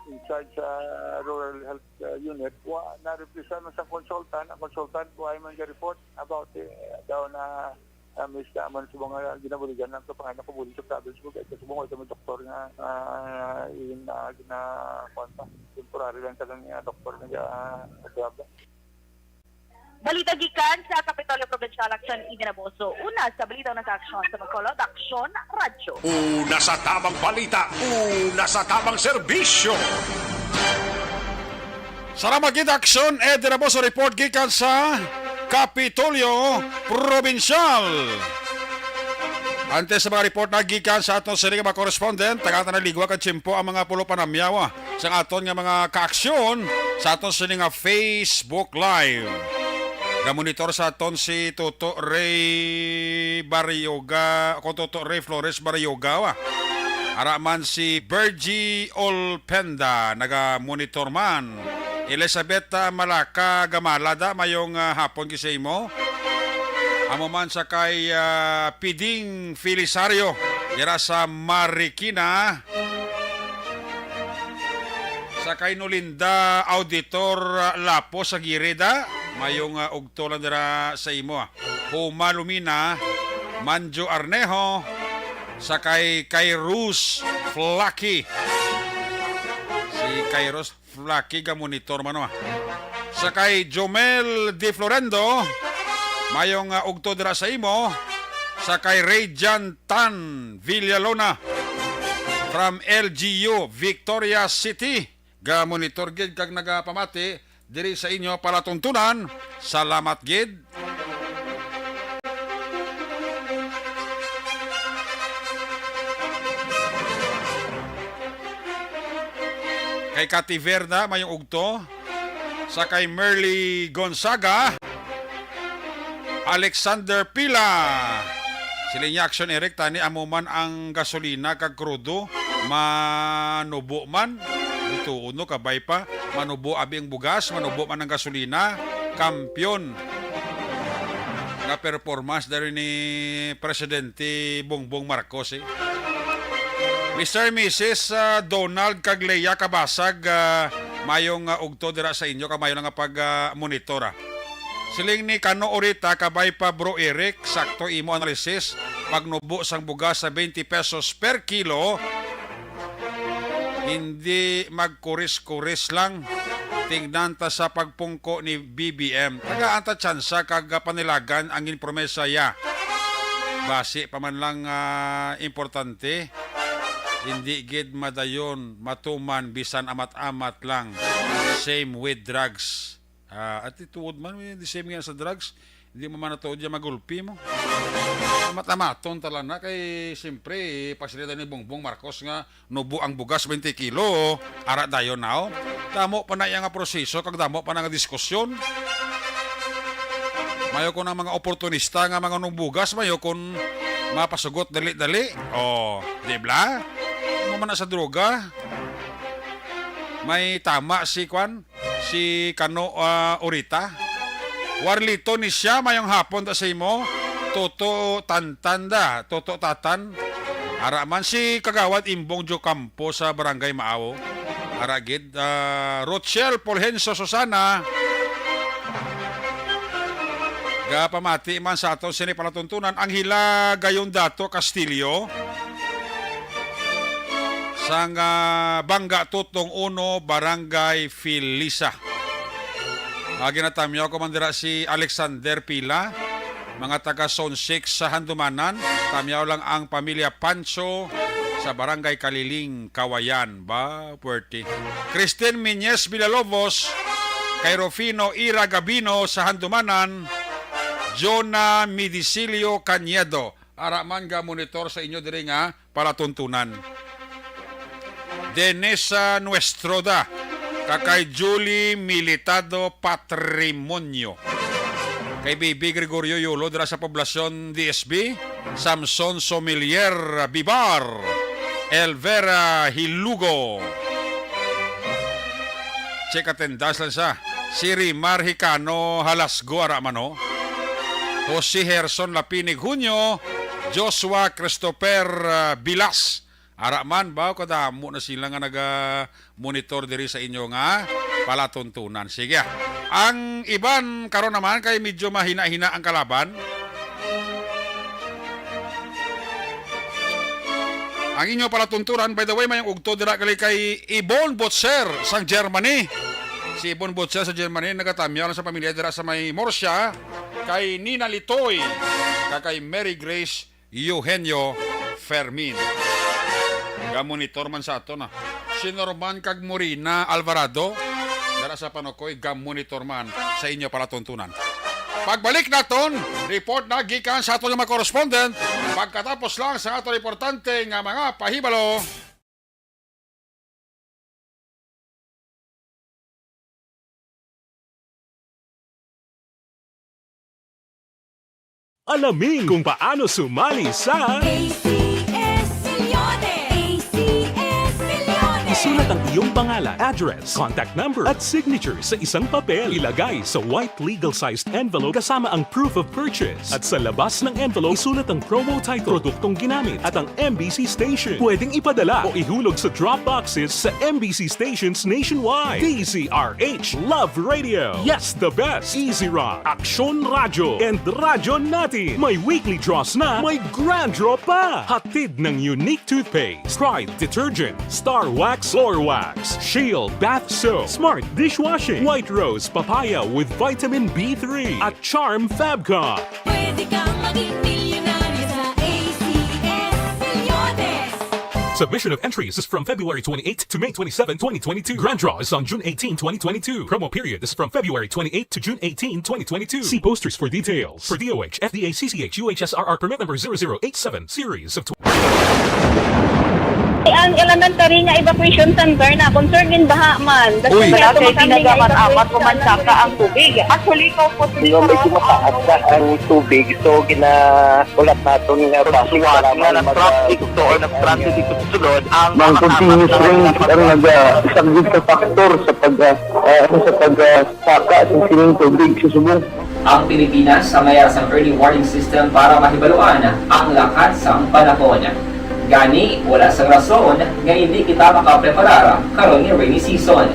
in charge sa rural health, ah, unit. Wa, na-represent man sa consultant, ang consultant, wa man ga-report about, eh, daw na, ah, miss naman sa mga ginabuligan ng kapangalan ko, bulig sa province ko, kahit sa mga, sa mga doktor nga, ah, in, ah, gina-, kuwan pa, temporary lang talaga nga doktor nga, ah, nag-grab. Balita gikan sa Kapitolyo Provincial, Action Eden Abuso. Una sa balita, una sa aksyon sa Bacolod, Aksyon Radyo. Una sa tamang balita, una sa tamang serbisyo. Salamat gid, Aksyon Eden Abuso, report gikan sa Kapitolyo Provincial. Antes sa mga report na gikan sa aton sini nga mga correspondent, tagaan ta na ligwa kag tiyempo ang mga pulo panamyaw, ah, sa aton nga mga kaaksyon sa aton sini nga Facebook Live. Gamonitor sa aton si Toto Ray Barrioga, ko Toto Ray Flores Barrioga, ah. Ara man si Bergie Olpenda, naga-monitor man. Elizabeth, ah, Malaka Gamalada, mayong, ah, hapon gid sa imo. Amo man sa kay, ah, Piding Felisario, dira sa Marikina. Sa kay Nolinda Auditor, ah, Lapo sa Girida, mayong, ah, ugto lang dira sa imo, ah. Huma Lumina, Manjo Arnejo, sa kay Kairos Flaky. Si Kairos Flaky ga-monitor man, ah. Sa kay Jomel De Florendo, mayong, ah, ugto dira sa imo. Sa kay Radiant Tan Villalona from L G U, Victoria City, ga-monitor gid kag nagapamati diri sa inyo palatuntunan. Salamat gid. Kay Kati Verna, mayong ugto. Sa kay Merly Gonzaga, Alexander Pila. Siling niya, Action Eric, tani amo man ang gasolina kag krudo, manubo man. Ito, no, kabay pa. Manubo abi ang bugas, manubo man ang gasolina. Kampiyon nga performance dari ni Presidente Bongbong Marcos, eh. Mister Missus, ah, Donald kag Lea Kabasag, ah, mayong, ah, ugto dira sa inyo, kag mayo lang nga pag, ah, monitor, ah. Siling ni Kano Orita, kabay pa, Bro Eric, sakto imo analysis. pagnubo sang bugas sa twenty pesos per kilo, hindi magkuris-kuris lang. Tingnan ta sa pagpungko ni B B M. Tagaan ta tsansa kag panilagan ang ginpromesa ya. Basi pa man lang, ah, importante, hindi gid madayon matuman bisan amat-amat lang. Same with drugs. Ah, at ituod man, eh, the same nga sa drugs. Hindi mo man natuod yan, magulpi mo. Matamaton tala na kay, siyempre, pasilida ni Bongbong Marcos nga nubo ang bugas, twenty kilo. Ara dayon na, oh. Damo pa na iya nga proseso, kag damo pa na nga diskusyon. Mayo kon ang mga oportunista nga mga nungbugas, mayo kon mapasugot dali-dali. Oh, di bla? Ano man na sa droga? May tama si kwan, si Kano, ah, Orita. Warlito ni siya, mayong hapon ta sa imo. Toto Tantan da, Toto Tatan. Ara man si Kagawad Imbong Jocampo sa Barangay Maaw. Ara gid, ah, Rochelle Polhenso Susana. Gapamati man sa aton sini palatuntunan, Angela Gayon Dato Castillo. Sang, ah, Bangga Tutong Uno, Barangay Filisa. Ah, ginatamyaw ko man dira si Alexander Pila, mga taga Zone six sa Handumanan. Tamyaw lang ang pamilya Pancho sa Barangay Kaliling, Kawayan. Ba, puwerte. Christine Miñez Villalobos, kay Rufino Ira Gabino sa Handumanan, Jonah Midicilio Cañedo. Ara man ga monitor sa inyo diri nga palatuntunan. Dennis, ah, Nuestroda, kag kay Julie Militado Patrimonio. Kay Baby Gregorio Yulo dira sa Poblacion D S B, Samson Somelier Bibar, Elvera Hilugo. Check attendance lang sa si Rimar Hicano Halasgo, ara man, oh. Jose Herson Lapinig Junio, Joshua Christopher, ah, Bilas. Ara man ba, kadamo na sila nga naga-monitor diri sa inyo nga palatuntunan. Sige, ah. Ang iban karon naman kay medyo mahina-hina ang kalaban. Ang inyo palatuntunan, by the way, may ugto dira gali kay Ibon Butcher sang Germany. Si Ibon Butcher sa Germany, nagatamyaw lang sa pamilya dira sa may Murcia, kay Nina Litoy, kag kay Mary Grace Eugenio Fermin. Ga-monitor man sa ato na. Si Norman kag Morina Alvarado, dara sa Panukoy, ga-monitor man sa inyo palatuntunan. Pagbalik naton, report na gikan sa aton nga mga correspondent, pagkatapos lang sa aton importante nga mga pahibalo. Alamin kung paano sumali sa A C S Milyones! A C S Milyones! Isulat ang iyong pangalan, address, contact number, at signature sa isang papel. Ilagay sa white legal-sized envelope kasama ang proof of purchase. At sa labas ng envelope, isulat ang promo title, produktong ginamit, at ang M B C station. Pwedeng ipadala o ihulog sa drop boxes sa M B C stations nationwide. D Z R H Love Radio. Yes, the best. Easy Rock, Aksyon Radyo, and Radyo Natin. May weekly draws na, may grand draw pa. Hatid ng Unique Toothpaste, Pride Detergent, Star Wax Floor Wax, Shield Bath Soap, Smart Dishwashing, White Rose Papaya with Vitamin B three, at Charm Fabcon. Pwede kang maging milyonaryo sa A C S Milyones. Submission of entries is from February twenty-eighth to May twenty-seven, twenty twenty-two. Grand draw is on June eighteen, twenty twenty-two. Promo period is from February twenty-eighth to June eighteen, twenty twenty-two. See posters for details. For D O H, F D A, C C H, U H S R R permit number zero zero eight seven, series of tw- Ang elementary nga evacuation center na concern in baha man. Uy. Wala kay tinaga man amat ko man saka ang tubig. Actually, ko po. Di ba, medyo mataas na ang tubig, so gina-, ulat naton nga basi nga nag-traffic to or nag-transit dito sa sulod ang mga continuous rain ang nag-, ah, isa gid sa factor sa pag, ah, ah, ano, sa pag, ah, saka sa sining tubig sa subong. Ang Pilipinas sa mayara sang early warning system para mahibaluan ang lakat sang panahon. Gani, wala sang rason nga hindi kita makapreparar karon nga rainy season.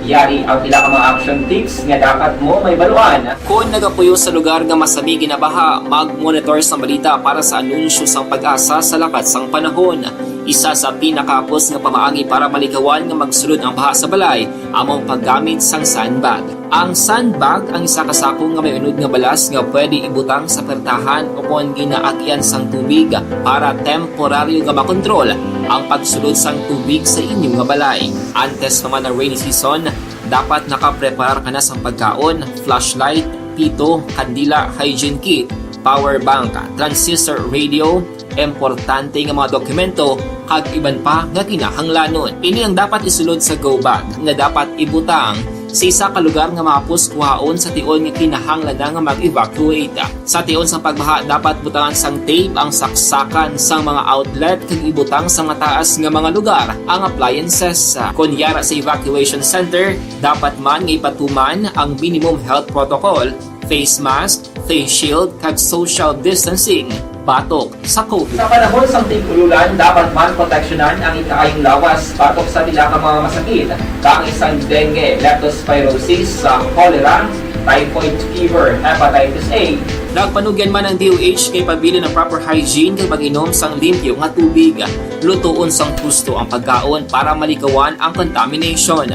Yari ang pila ka mga action tips nga dapat mo mahibaluan. Kon nagapuyo sa lugar nga masami ginabaha, mag-monitor sang balita para sa anunsyo sang PAGASA sa lakat sang panahon. Isa sa pinakahapos nga pamaagi para malikawan nga magsulod ang baha sa balay amo ang paggamit sang sandbag. Ang sandbag ang isa ka sako nga may unod nga balas nga pwede ibutang sa pertahan o kon ginaagyan sang tubig para temporaryo nga makontrol ang pagsulod sang tubig sa inyo nga balay. Antes pa man ang rainy season, dapat nakapreparar ka na sang pagkaon, flashlight, pito, kandila, hygiene kit, power bank, transistor radio, importante nga mga dokumento, kag iban pa nga kinahanglanon. Ini ang dapat isulod sa go bag nga dapat ibutang sa isa ka lugar nga mahapos kuhaon sa tion nga kinahanglan na nga mag-evacuate. Sa tion sang pagbaha, dapat butangan sang tape ang saksakan sang mga outlet kag ibutang sa mataas nga mga lugar ang appliances. Kon yara sa evacuation center, dapat man nga ipatuman ang minimum health protocol, face mask, face shield, kag social distancing batok sa COVID. Sa panahon sang tig-ululan, dapat man proteksyonan ang ikaayong lawas batok sa pila ka mga masakit, kaangay sang dengue, leptospirosis, sa cholera, typhoid fever, hepatitis A. Nagpanugyan man ang D O H nga ipabilin ang proper hygiene kag mag-inom sang limpyo nga tubig. Lutoon sang husto ang pagkaon para malikawan ang contamination.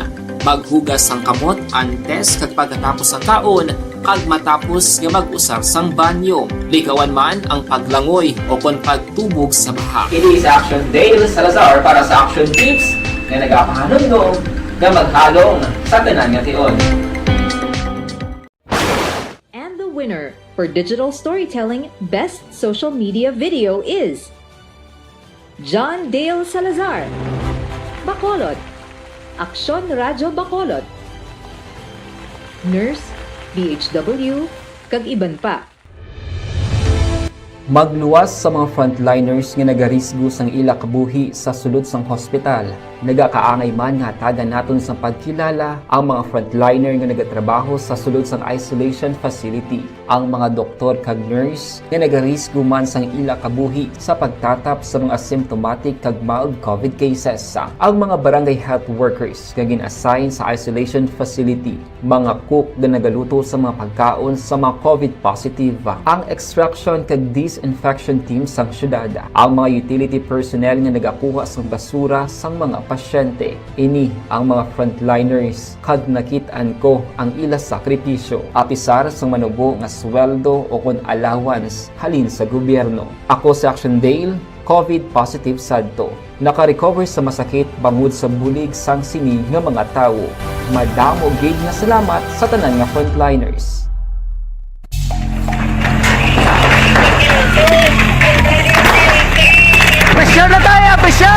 Maghugas sang kamot antes kag pagkatapos sang kaon kag matapos nga mag-usar sang banyo. Likawan man ang paglangoy o kon pagtubog sa baha. Ini si Action Dale Salazar para sa Action Tips nga nagapahanumdom nga maghalong sa tanan nga tion. And the winner for Digital Storytelling Best Social Media Video is John Dale Salazar, Bacolod, Aksyon Radyo Bacolod, Nurse, D H W, kag iban pa. Magluwas sa mga frontliners nga nagarisgo sang ila kabuhi sa sulod sang hospital. Nagakaangay man nga hatagan naton sang pagkilala ang mga frontliner nga nagatrabaho sa sulod sang isolation facility, ang mga doktor kag nurse nga nagarisgo man sang ila kabuhi sa pagtatap sa mga asymptomatic kag mild COVID cases, ang mga barangay health workers nga gin-assign sa isolation facility, mga cook nga nagaluto sa mga pagkaon sa mga COVID positive, ang extraction kag disinfection team sang syudad, ang mga utility personnel nga nagakuha sang basura sang mga pasyente. Ini ang mga frontliners kag nakit-an ko ang ila sakripisyo, apisar sang manubo nga sweldo o kon allowance halin sa gobyerno. Ako si Action Dale, COVID positive sadto. Naka-recover sa masakit bangod sa bulig sang sini nga mga tawo. Madamo gid nga salamat sa tanan nga frontliners. Pressure na tayo! Pressure!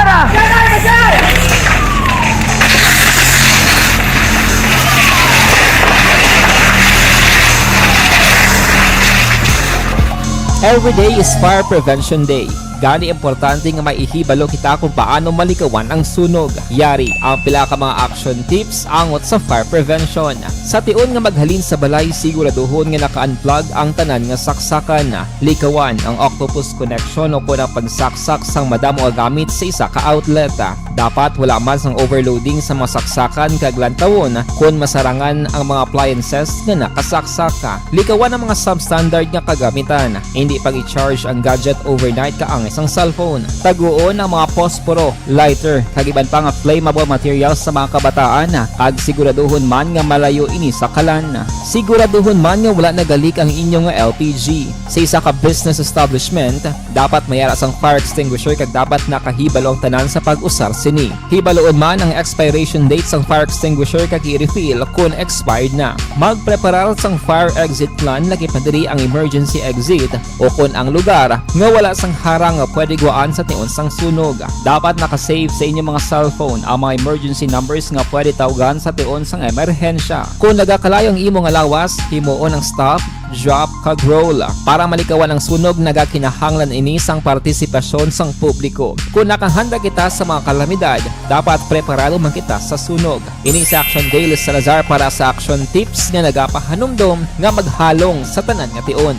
Every day is Fire Prevention Day. Gani importante nga may ihibalo kita kung paano malikawan ang sunog. Yari ang pila ka mga action tips angot sa fire prevention. Sa tion nga maghalin sa balay, siguraduhon nga naka-unplug ang tanan nga saksakan. Likawan ang octopus connection o kon ang pagsaksak sang madamo nga gamit sa isa ka outlet. Dapat wala man sang overloading sa mga saksakan kag lantawon kon masarangan ang mga appliances nga nakasaksak. Likawan ang mga substandard nga kagamitan. Indi pag-i-charge ang gadget overnight kaangay sang cellphone. Taguon ang mga posporo, lighter, kag iban pa nga flammable materials sa mga kabataan, kag siguraduhon man nga malayo ini sa kalan. Siguraduhon man nga wala nagalik ang inyo nga L P G. Sa isa ka business establishment, dapat may ara sang fire extinguisher kag dapat nakahibalo ang tanan sa pag-usar sini. Hibaluon man ang expiration date sang fire extinguisher kag i-refill kon expired na. Magpreparar sang fire exit plan, lakip na diri ang emergency exit o kon ang lugar nga wala sang harang nga pwede gwaan sa tion sang sunog. Dapat naka-save sa inyo mga cellphone ang mga emergency numbers nga pwede tawgan sa tion sang emerhensya. Kon nagakalayo ang imo nga lawas, himuon ang stop, drop, kag roll. Para malikawan ang sunog, nagakinahanglan ini sang partisipasyon sang publiko. Kon nakahanda kita sa mga kalamidad, dapat preparado man kita sa sunog. Ini si Action Dale Salazar para sa Action Tips nga nagapahanumdom nga maghalong sa tanan nga tion.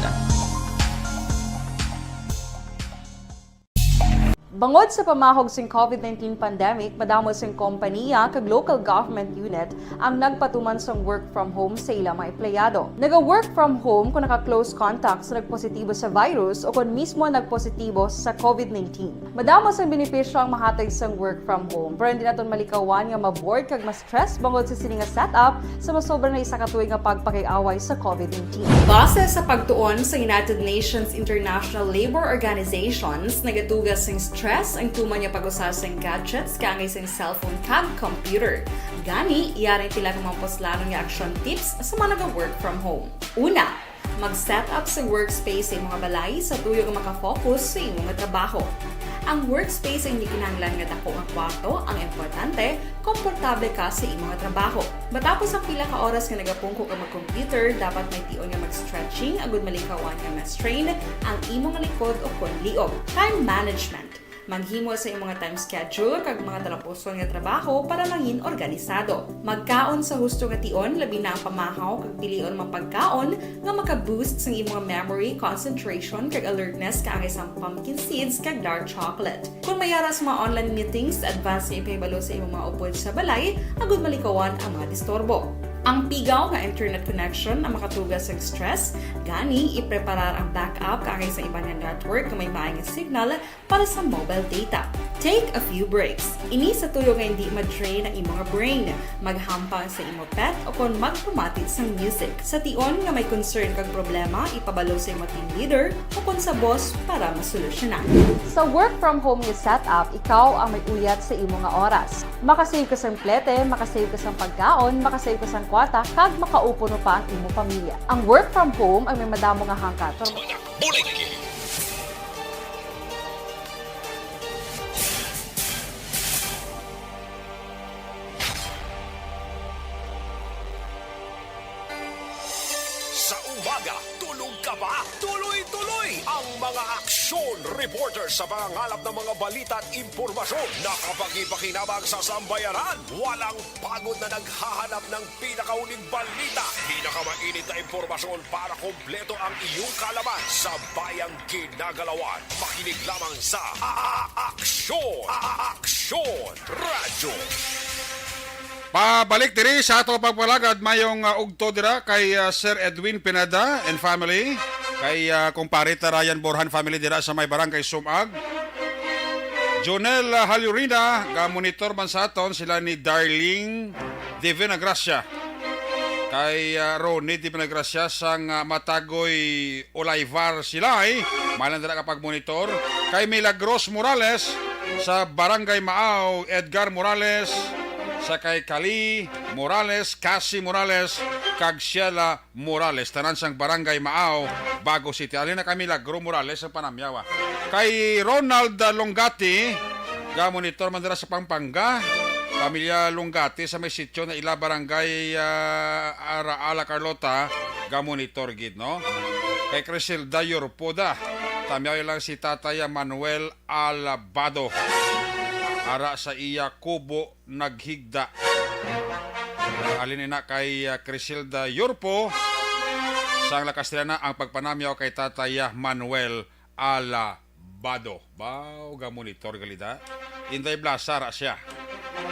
Bangod sa pamahog sing COVID nineteen pandemic, madamo sing kompaniya kag local government unit ang nagpatuman sang work from home sa ila mga empleyado. Naga-work from home kung naka-close contact sa nagpositibo sa virus o kon mismo nagpositibo sa COVID nineteen. Madamo sang benepisyo ang mahatag sang work from home, pero hindi naton malikawan nga ma-bored kag ma-stress bangod sa sini nga setup sa masobra na isa ka tuig nga pagpakig-away sa COVID nineteen. Base sa pagtuon sa United Nations International Labour Organizations, nagatuga sing stress ang tuman nga pag-usa sing gadgets kaangay sing cellphone kag computer. Gani, yari ang pila ka mga puslanon nga action tips sa mga naga-work from home. Una, mag-set up sa workspace sa imong balay sa tuyo nga makafocus sa imong trabaho. Ang workspace ay hindi kinahanglan nga dako nga kwarto. Ang importante, komportable ka sa imong trabaho. Matapos ang pila ka oras nga nagapungko ka mag-computer, dapat may tion nga mag-stretching agud malikawan nga ma-strain ang imong likod o kon liog. Time management. Maghimo sa imong time schedule kag mga talapuson nga trabaho para mangin organisado. Magkaon sa husto nga tion, labi na ang pamahaw kag pilion mga pagkaon nga maka-boost sang imong memory, concentration, kag alertness kaangay sang pumpkin seeds kag dark chocolate. Kung may ara sa mga online meetings, advance nga ipahibalo sa imong mga upod sa balay agud malikawan ang mga disturbo. Ang pigaw nga internet connection ang makatuga sang stress, gani ipreparar ang backup kaangay sa iban nga network nga may maay nga signal para sa mobile data. Take a few breaks. Ini sa tuyo nga hindi ma-drain ang imo nga brain. Maghampang sa imo pet o kon magpamati sang music. Sa tion nga may concern kag problema, ipabalo sa imo team leader o kon sa boss para masolusyonan. Sa work from home nga setup, ikaw ang may uyat sa imo nga oras. Makasave ka sang plete, makasave ka sang pagkaon, makasave ka sang kwarta, kag makaupuno pa ang imo pamilya. Ang work from home ay may madamo nga hangkat, pero Bulig! Sa umaga, tulog ka ba? Tuloy-tuloy ang mga aksyon reporter sa pangangalap ng mga balita at impormasyon na kapaki-pakinabang sa sambayanan. Walang pagod na naghahanap ng pinakauling balita, pinakamainit na impormasyon para kompleto ang iyong kaalaman sa bayang ginagalawan. Makinig lamang sa A-, Aksyon! A-, Aksyon Radyo! Pabalik diri sa ato pagpalagad, mayong, ah, ugto dira kay, ah, Sir Edwin Pineda and family, kay, ah, kumpare ta Ryan Borjan family dira sa may Barangay Sumag. Jonel, ah, Halurina, ga-monitor man sa aton sila ni Darling Divina Gracia. Kay, ah, Ronnie Divina Gracia sang, ah, Matagoy Olayvar sila, eh. Malang dira ka pag-monitor. Kay Milagros Morales sa Barangay Maaw, Edgar Morales, sa kay Kali Morales, Cassie Morales, kag Sheila Morales, tanan sang Barangay Maaw, Bago City. Alin na kay Milagro Morales ang panamyaw, ah. Kay Ronald, ah, Longati, ga-monitor man dira sa Pampanga. Pamilya Longati sa may sitio na ila Barangay, ah, Araala, Carlota, ga-monitor gid, no? Kay Criselda Yorpoda, tamyaw lang si Tatay Manuel Alabado. Ara sa iya kubo naghigda. Alin ina kay, ah, Criselda Yorpo, sang La Castellana ang pagpanamyaw kay Tatay, ah, Manuel Alabado. Bao ga monitor galida. Inday Blasa ra siya.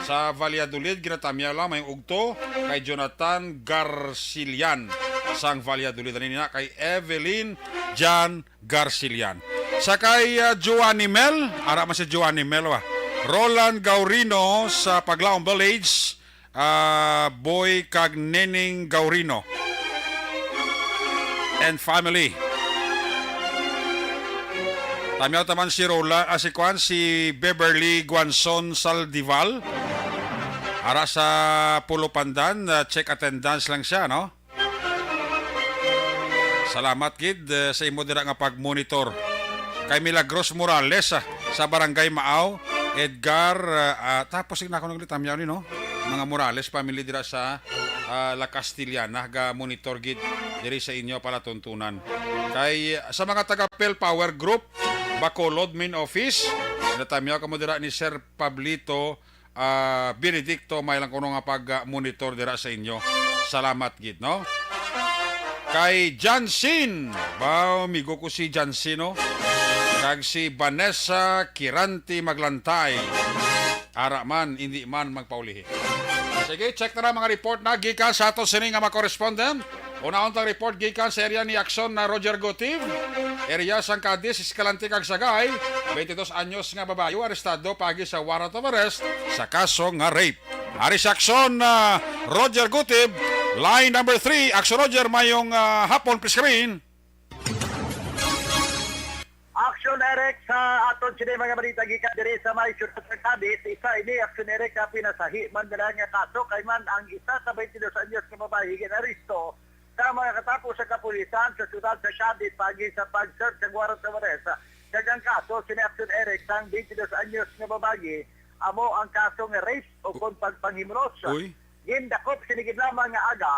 Sa Valladolid, ginatamyaw lang may ugto kay Jonathan Garcilian sang Valladolid. Alin ina kay Evelyn Jan Garcilian. Sa kay, ah, Joanny Mel, ara man si Joanny Mel, wa. Roland Gaurino sa Paglaom Village, ah, Boy kag Nening Gaurino and family. Tamyaw taman si Roland, ah, si Kwan, si Beverly Guanzon Saldival. Ara sa Pulo Pandan, ah, check attendance lang siya, no? Salamat gid, eh, sa imo dira nga pag-monitor. Kay Milagros Morales, ah, sa Barangay Maaw, Edgar, ah, ah, tapos ing nako naglitamyaw ni, no? Mga Morales family dira sa, ah, La Castellana, ga monitor gid diri sa inyo palatuntunan. Kay sa mga taga Pel Power Group, Bacolod Main Office, natamyaw kamo dira ni Sir Pablito ah, Benedicto, may lang kuno nga pag-monitor dira sa inyo. Salamat gid, no? Kay Jansin, ba, amigo ko si Jansin, no? kag si Vanessa Kiranti Maglantay. Ara man, hindi man magpaulihi. Sige, check na lang mga report na gikan sa ato sini nga mga correspondent. Unahon tang report gikan sa area ni Aksyon na Roger Gutib. Area sang Cadiz, Escalante kag Sagay, twenty-dos anyos nga babayi arestado paagi sa warrant of arrest sa kaso nga rape. Ari sa Aksyon, ah, Roger Gutib, line number three. Aksyon, Roger, mayong, ah, hapon, please screen. Aksyon, Eric, sa aton sini mga balita gikan diri sa may siyudad sa Cadiz. Isa ini, Aksyon, Eric, nga pinasahi man nila nga kaso kay man ang isa ka twenty-dos anyos nga babayi ginaresto sa mga katapo sa kapulisan sa siyudad sa Cadiz paagi sa pag-serve sa warrant of arrest. Kag ang kaso sini, Aksyon, Eric, sang twenty-dos anyos nga babayi amo ang kaso nga rape o kon pagpanghimulos. Uy. Gindakop sini gid lamang nga aga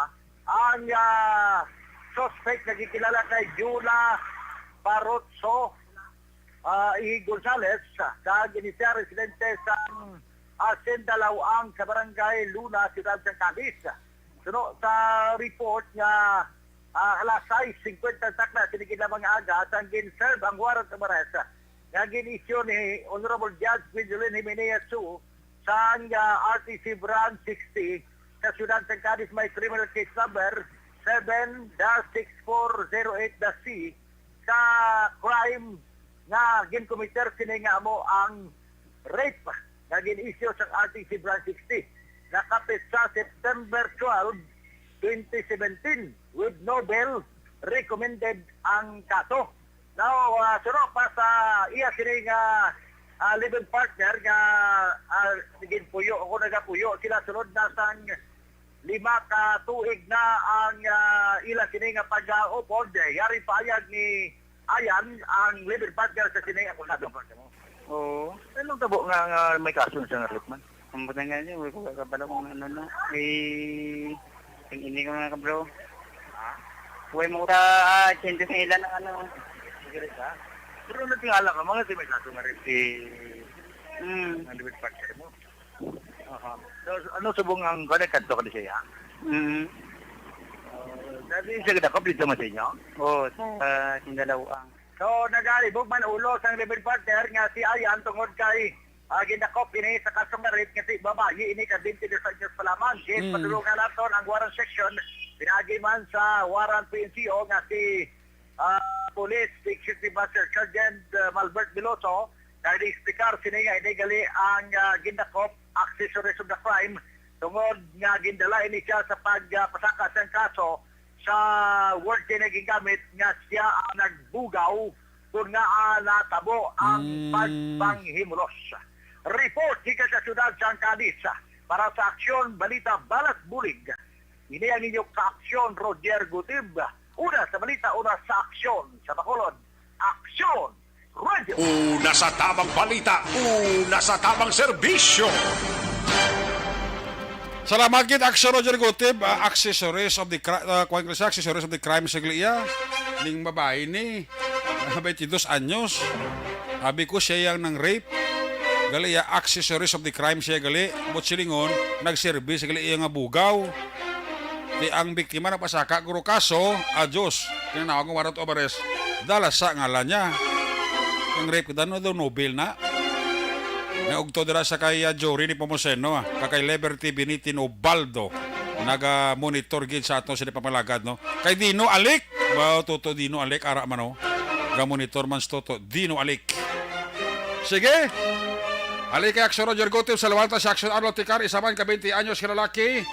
ang, ah, suspect nga gikilala kay Jula Barroso, ah, i Gonzales, kag ini sia residente sa, ah, Sendalaw-ang sa Barangay Luna, Siyudad sang Cadiz. Suno sa report nga, ah, alas sais singkwenta takna sini gid lamang nga aga sang gin-serve ang warrant of arrest nga gin-issue ni Honorable Judge Gwendolyn Jimenez Su sang, ah, R T C Branch sixty sa siyudad sang Cadiz, may criminal case number seven dash six four zero eight dash C sa crime nga ginkomiter sini nga amo ang rape nga gin-issue sang R T C Branch sixty. Nakapit sa September twelve, twenty seventeen, with no bail recommended ang kaso. Now, ah, suno pa sa iya sini nga, ah, live-in partner nga, ah, ginpuyo o nagapuyo sila sulod na sang lima ka tuig na ang, ah, ila sini nga pag-upod. Yari pahayag ni Ayan, ang live-in partner sa sini akusado. Oo. Anong tabo nga, nga may kaso sa nga rape man? Ang butangan niya, wala ko kakabalo kung ano na. Eh, ang ini ko nga, bro. Huwag mo ka, ah, change sa ilan ang ano. Sige rin ka. Pero natingala ka, mga si may kaso nga rape si Mm. ang live-in partner mo. Aha. So, ano subong ang kuwan, kadto ka di siya? Mm. Uh, dati siya gidakop dito mo sa inyo? Oo, sa Sindalaw-ang. So, nagalibog man ulo sang live-in partner nga si Ayan tungod kay, ah, gindakop ini sa kasong nga rape nga si babayi ini ka twenty-two anyos pa lamang. Yes, Mm. padulungan naton ang warrant section. Pinaagi man sa warrant P N C O nga si, ah, Police Executive Master Sergeant, ah, Malbert Veloso, nag-explicar sini nga ini gali ang, ah, gindakop accessories of the crime tungod nga gindala ini siya sa pag, ah, pasaka sang kaso sa word kay nga gingamit nga siya ang nagbugaw kun nga, ah, natabo ang Mm. pagpanghimulos. Report gikan sa siyudad sang Cadiz para sa Aksyon Balita Balas Bulig. Ini ang inyo kaaksyon, Roger Gutib. Una sa balita, una sa aksyon sa Bacolod. Aksyon Radio. Una sa tamang balita, una sa tamang serbisyo. Salamat gid, Aksyon Roger Gutib, ah, accessories of the cri-, ah, kuwan ko siya, accessories of the crime sa gali iya. Ning babae ni, ah, twenty-two anyos. Abi ko siya yang nang rape. Gali iya, accessories of the crime siya gali. But silingon, nagserbi sa gali iya nga bugaw. Di ang biktima nagpasaka, guro kaso, adios. Tinanawag nga warrant of arrest. Dala sa ngalan niya. Ang rape kita, no, daw noble na. May ugto dira sa kay, ah, Jory ni Pomoseno, ah, kag kay Liberty Binitin Ubaldo. Naga-monitor gid sa ato sini pamalagat, no? Kay Dino Alik. Ba, Toto Dino Alik, ara man, no? Ga-monitor man si Toto Dino Alik. Sige. Ali kay Aksyon Roger Gutib, salwanta si Aksyon Arlo Ticar, isa man ka twenty anyos nga lalaki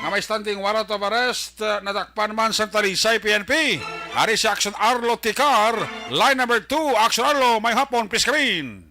nga may standing warrant of arrest, uh, nadakpan man sa Talisay P N P. Ari si Aksyon Arlo Ticar, line number two, Aksyon Arlo, may hapon, please screen.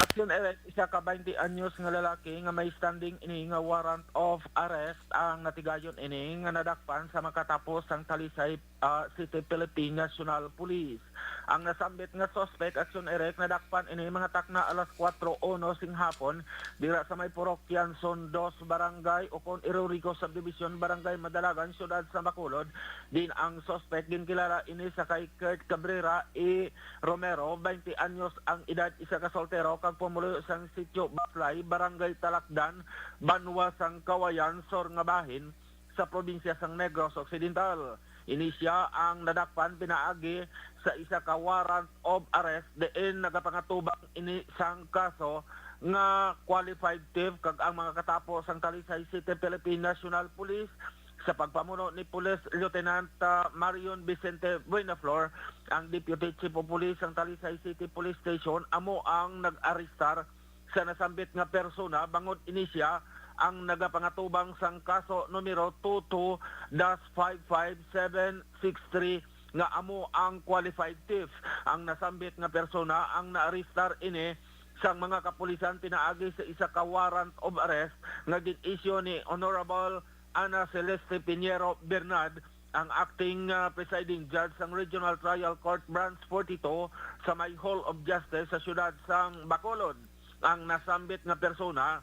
Aksyon Eric, isa ka twenty anyos nga lalaki nga may standing ini nga warrant of arrest ang natigayon ini nga nadakpan sa makatapos sang Talisay, ah, City Philippine National Police. Ang nasambit nga suspek, Aksyon Eric, nadakpan ini mga takna alas kuwatro uno sing hapon dira sa may Purok Yanson dos, Barangay, o kon Irurico Subdivision, Barangay Madalagan, Siyudad sa Bacolod. Din ang suspek, ginkilala ini sa kay Kurt Cabrera E. Romero, twenty anyos ang edad, isa ka soltero kag pumuluyo sang Sitio Baslay, Barangay Talakdan, Banwa sang Kawayan Sur nga bahin sa probinsya sang Negros Occidental. Ini sia ang nadakpan pinaagi sa isa ka warrant of arrest diin nagapangatubang ini sang kaso nga qualified thief, kag ang mga katapo sang Talisay City Philippine National Police sa pagpamuno ni Police Lieutenant, ah, Marion Vicente Buenaflor, ang Deputy Chief of Police sang Talisay City Police Station, amo ang nag-arestar sa nasambit nga persona, bangod ini sia ang nagapangatubang sang kaso numero two two dash five five seven six three, nga amo ang qualified thief. Ang nasambit nga persona ang naarestar ini sang mga kapulisan pinaagi sa isa ka warrant of arrest nga gin-issue ni Honorable Ana Celeste Piñero Bernard, ang acting, ah, presiding judge sang Regional Trial Court Branch forty-two sa may Hall of Justice sa siyudad sang Bacolod. Ang nasambit nga persona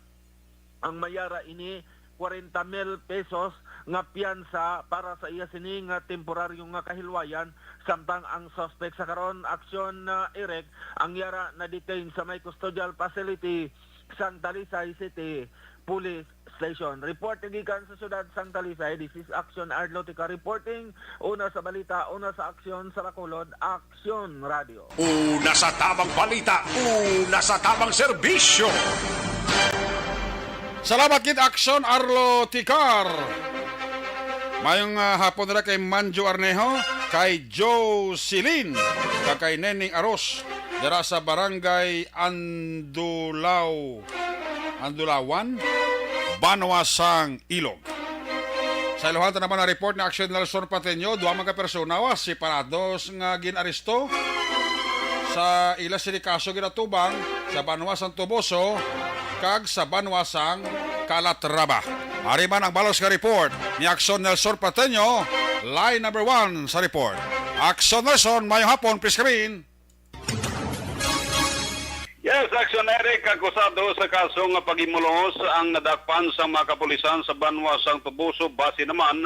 ang mayara ini kwarenta mil pesos nga piyansa para sa iya sini nga temporaryo nga kahilwayan, samtang ang suspect sa karon, Aksyon, ah, Eric, ang yara na-detain sa may custodial facility sang Talisay City Police Station. Report gikan sa siyudad sang Talisay, this is Aksyon Arlo Tika reporting. Una sa balita, una sa aksyon sa Bacolod, Aksyon Radio. Una sa tabang balita, una sa tabang serbisyo. Salamat gid, Aksyon Arlo Tikar. Mayong, ah, hapon nila kay Manjo Arnejo, kay Joe Silin, kag kay Neneng Aros, dira sa Barangay Andulaw, Andulawan, Banwa sang Ilog. Sa iluhan ta naman ang report ni Aksyon Nelson Pateño, duha man ka persona, ah, separados nga gin-aresto sa ila sini kaso ginatubang sa Banwa sang Toboso kag sa Banwa sang Calatrava. Ari man ang balos nga report ni Aksyon Nelson Pateño, line number one sa report. Aksyon Nelson, mayong hapon, please come in. Yes, Aksyon Eric, akusado sa kaso nga paghimulos ang nadakpan sa mga kapulisan sa Banwa sang Toboso, base naman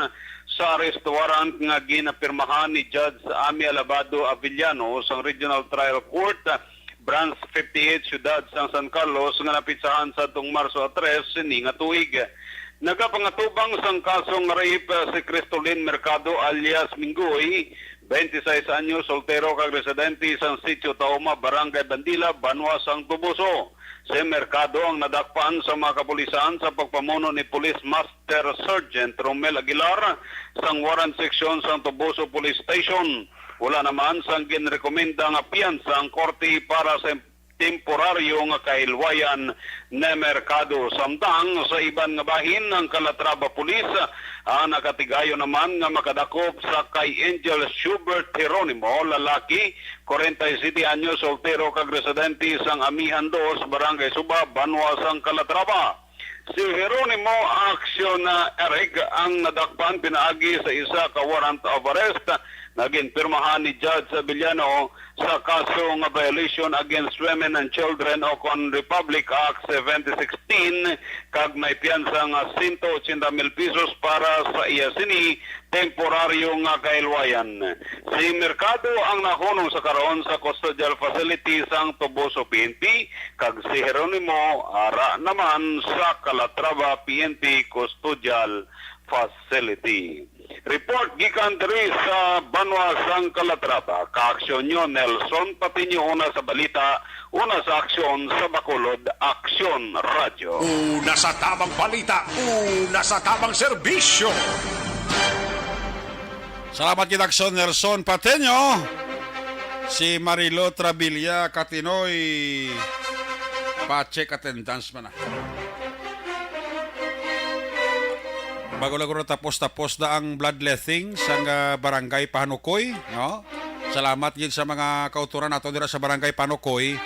sa arrest warrant nga ginapirmahan ni Judge Ami Alabado Avellano sang Regional Trial Court, Branch fifty-eight, Siyudad sang San Carlos, nga napitsahan sa atong Marso tres sini nga tuig. Nagapangatubang sang kaso nga rape, ah, si Cristolin Mercado alias Minggoy, twenty-six anyos, soltero kag residente sang Sitio Taoma, Barangay Bandila, Banwa sang Toboso. Si Mercado ang nadakpan sa mga kapulisan sa pagpamuno ni Police Master Sergeant Romel Aguilar sang Warrant Section sang Toboso Police Station. Wala naman sang ginrekomenda nga piyansa ang korte para sa temporaryo nga kahilwayan ni Mercado. Samtang sa iban nga bahin, ang Calatrava Police, ah, nakatigayon naman nga makadakop sa kay Angel Schubert Jeronimo, lalaki, kwarenta y siyete anyos, soltero kag residente sang Amihan dos, Barangay Suba, Banwa sang Calatrava. Si Jeronimo Action, ah, Eric, ang nadakpan pinaagi sa isa ka warrant of arrest nga ginpirmahan ni Judge Avellano sa kaso nga violation against women and children o kon Republic Act seventy sixteen, kag may piyansa nga sento ochenta mil pesos para sa iya sini temporaryo nga kahilwayan. Si Mercado ang nahunong sa karon sa custodial facility sang Toboso P N P, kag si Jeronimo ara naman sa Calatrava P N P custodial facility. Report gikan diri sa Banwa sang Calatrava, kaaksyon nyo Nelson Patiño, una sa balita, una sa aksyon sa Bacolod, Aksyon Radyo. Una sa tabang balita, una sa tabang serbisyo. Salamat gid, Aksyon Nelson Pateño. Si Marilo Trabilia Katinoy, pa-check attendance man na. Bago lang tapos-tapos na ang bloodletting sa, ah, Barangay Panukoy, no? Salamat gid sa mga kauturan nato dira sa Barangay Panukoy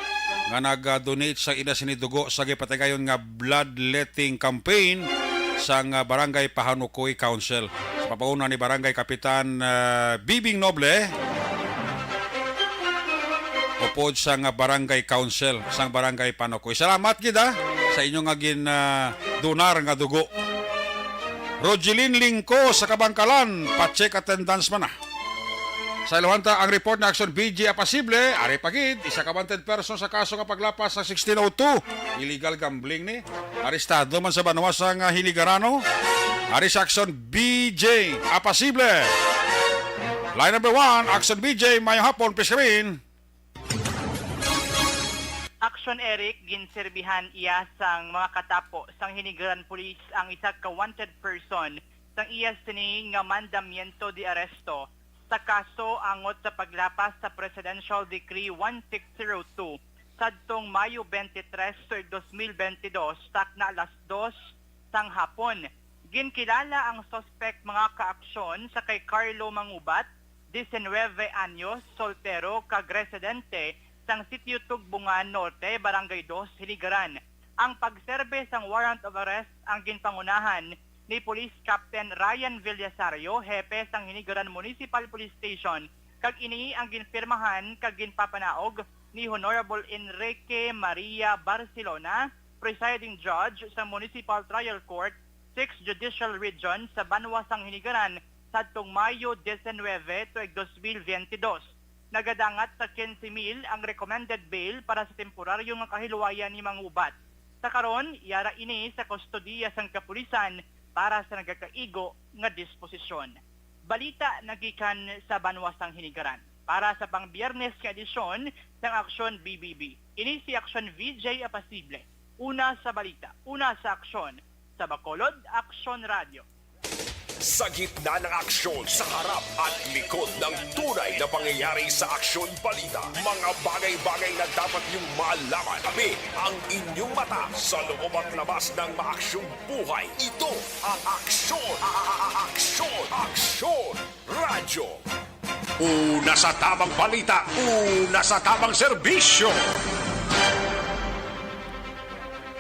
nga nag-donate sa ila sini dugo sa gipatigayon nga bloodletting campaign sang, ah, Barangay Pahanukoy Council. Sa pagpauna ni Barangay Kapitan, ah, Bibing Noble, upod sang, ah, Barangay Council sang Barangay Panukoy. Salamat gid, ah, sa inyo nga gin, ah, donar nga dugo. Rogeline Lingko sa Kabangkalan, pa-check attendance man na. Sa iluhan ta ang report ni Action B J Apasible, ari pa gid, isa ka wanted person sa kaso nga paglapas sa sixteen oh two. Illegal gambling ni. Arestado man sa banwa sang Hiligarano. Ari sa Action B J Apasible. Line number one, Action B J, mayong hapon, please come in. Action Eric, ginserbihan iya sang mga katapo sang Hinigaran Police ang isa ka wanted person sang iya sini nga mandamiento de arresto sa kaso angot sa paglapas sa Presidential Decree one six zero two sadtong Mayo twenty-three, sir, dos mil bentidós, takna alas dos sang hapon. Ginkilala ang suspect, mga kaaksyon, sa kay Carlo Mangubat, diecinueve anyos, soltero, kag residente sang Sitio Tugbungan Norte, Barangay Dos, Hinigaran. Ang pagserbe sang warrant of arrest ang ginpangunahan ni Police Captain Ryan Villasario, hepe sang Hinigaran Municipal Police Station, kag ini ang ginpirmahan kag ginpapanaog ni Honorable Enrique Maria Barcelona, Presiding Judge sa Municipal Trial Court, Sixth Judicial Region sa banwa sang Hinigaran sadtong Mayo diecinueve, tuig dos mil bentidós. Nagadangat sa quince mil ang recommended bail para sa temporaryo nga kahilwayan ni Mangubat. Sa karon, yara ini sa kustodiya sang kapulisan para sa nagakaigo nga disposisyon. Balita nagikan sa banwa sang Hinigaran. Para sa pang-Biyernes nga edisyon sang Aksyon B B B. Ini si Aksyon V J Apasible. Una sa balita, una sa aksyon. Sa Bacolod, Aksyon Radio. Sa gitna ng aksyon, sa harap at likod ng tunay na pangyayari sa Aksyon Balita, mga bagay-bagay na dapat niyong malaman. Kami ang inyong mata sa loob at labas ng maaksyong buhay. Ito ang Aksyon, a-, a-, a-, Aksyon, Aksyon Radyo. Una sa tamang balita, una sa tamang serbisyo.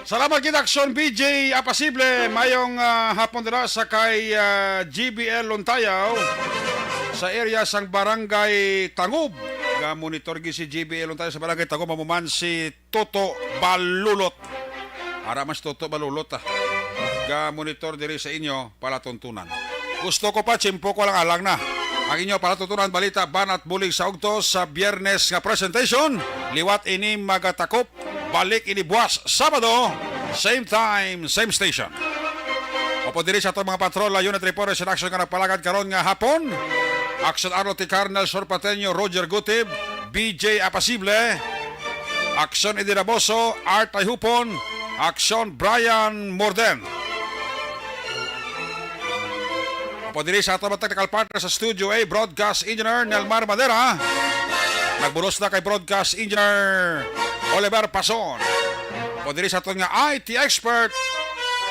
Salamat gid, Aksyon B J Apasible. Mayong, ah, hapon dira sa kay, ah, G B L Lontayaw sa area sang Barangay Tangub. Ga-monitor gid si G B L Lontayaw sa Barangay Tangub, amo man si Toto Balulot. Ara man si Toto Balulot, ah. Ga-monitor diri sa inyo palatuntunan. Gusto ko pa, tiyempo ko lang, alang na. Ang inyo palatuntunan, balita, banat, bulig sa ugto sa Biyernes nga presentation. Liwat ini magatakop. Balik ini buwas Sabado, same time, same station. Upod diri sa atong mga patrol, unit reporters in action nga nagpalagad karon nga hapon. Action Arlo Ticar, Nelson Pateño, Roger Gutib, B J Apasible, Aksyon Eddie Raboso, Art Ayhupon, Aksyon Brian Morden. Upod diri sa ato mga technical partner sa Studio A, Broadcast Engineer Nelmar Madera. Nagbulos na kay Broadcast Engineer Oliver Pason. Upod diri sa aton nga I T expert,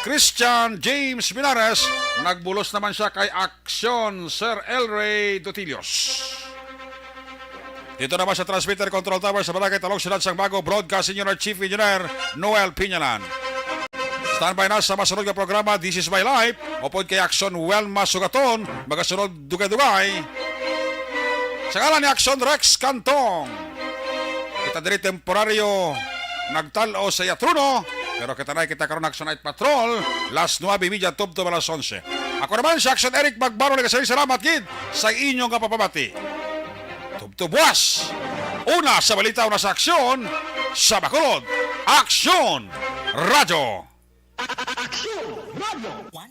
Christian James Minares. Nagbulos naman siya kay Aksyon, Sir Elray Dotilios. Dito naman sa transmitter control tower sa Barangay Talong, Siyudad sang Bago, Broadcast Engineer, Chief Engineer Noel Piñalan. Standby na sa masunod nga programa, This Is My Life, upod kay Aksyon Welma Sugaton, magasunod dugay-dugay. Sa ngalan ni Aksyon Rex Cantong, kita diri temporaryo nagtal-o sa iya trono, pero kita na kita karon, Aksyon Night Patrol, las nuebe y media tubtob alas onse. Ako naman si Aksyon Eric Magbaro, nagasiring salamat gid sa inyo nga papamati. Tubtob buwas. Una sa balita, una sa aksyon, sa Bacolod, Aksyon Radyo. Aksyon Radyo.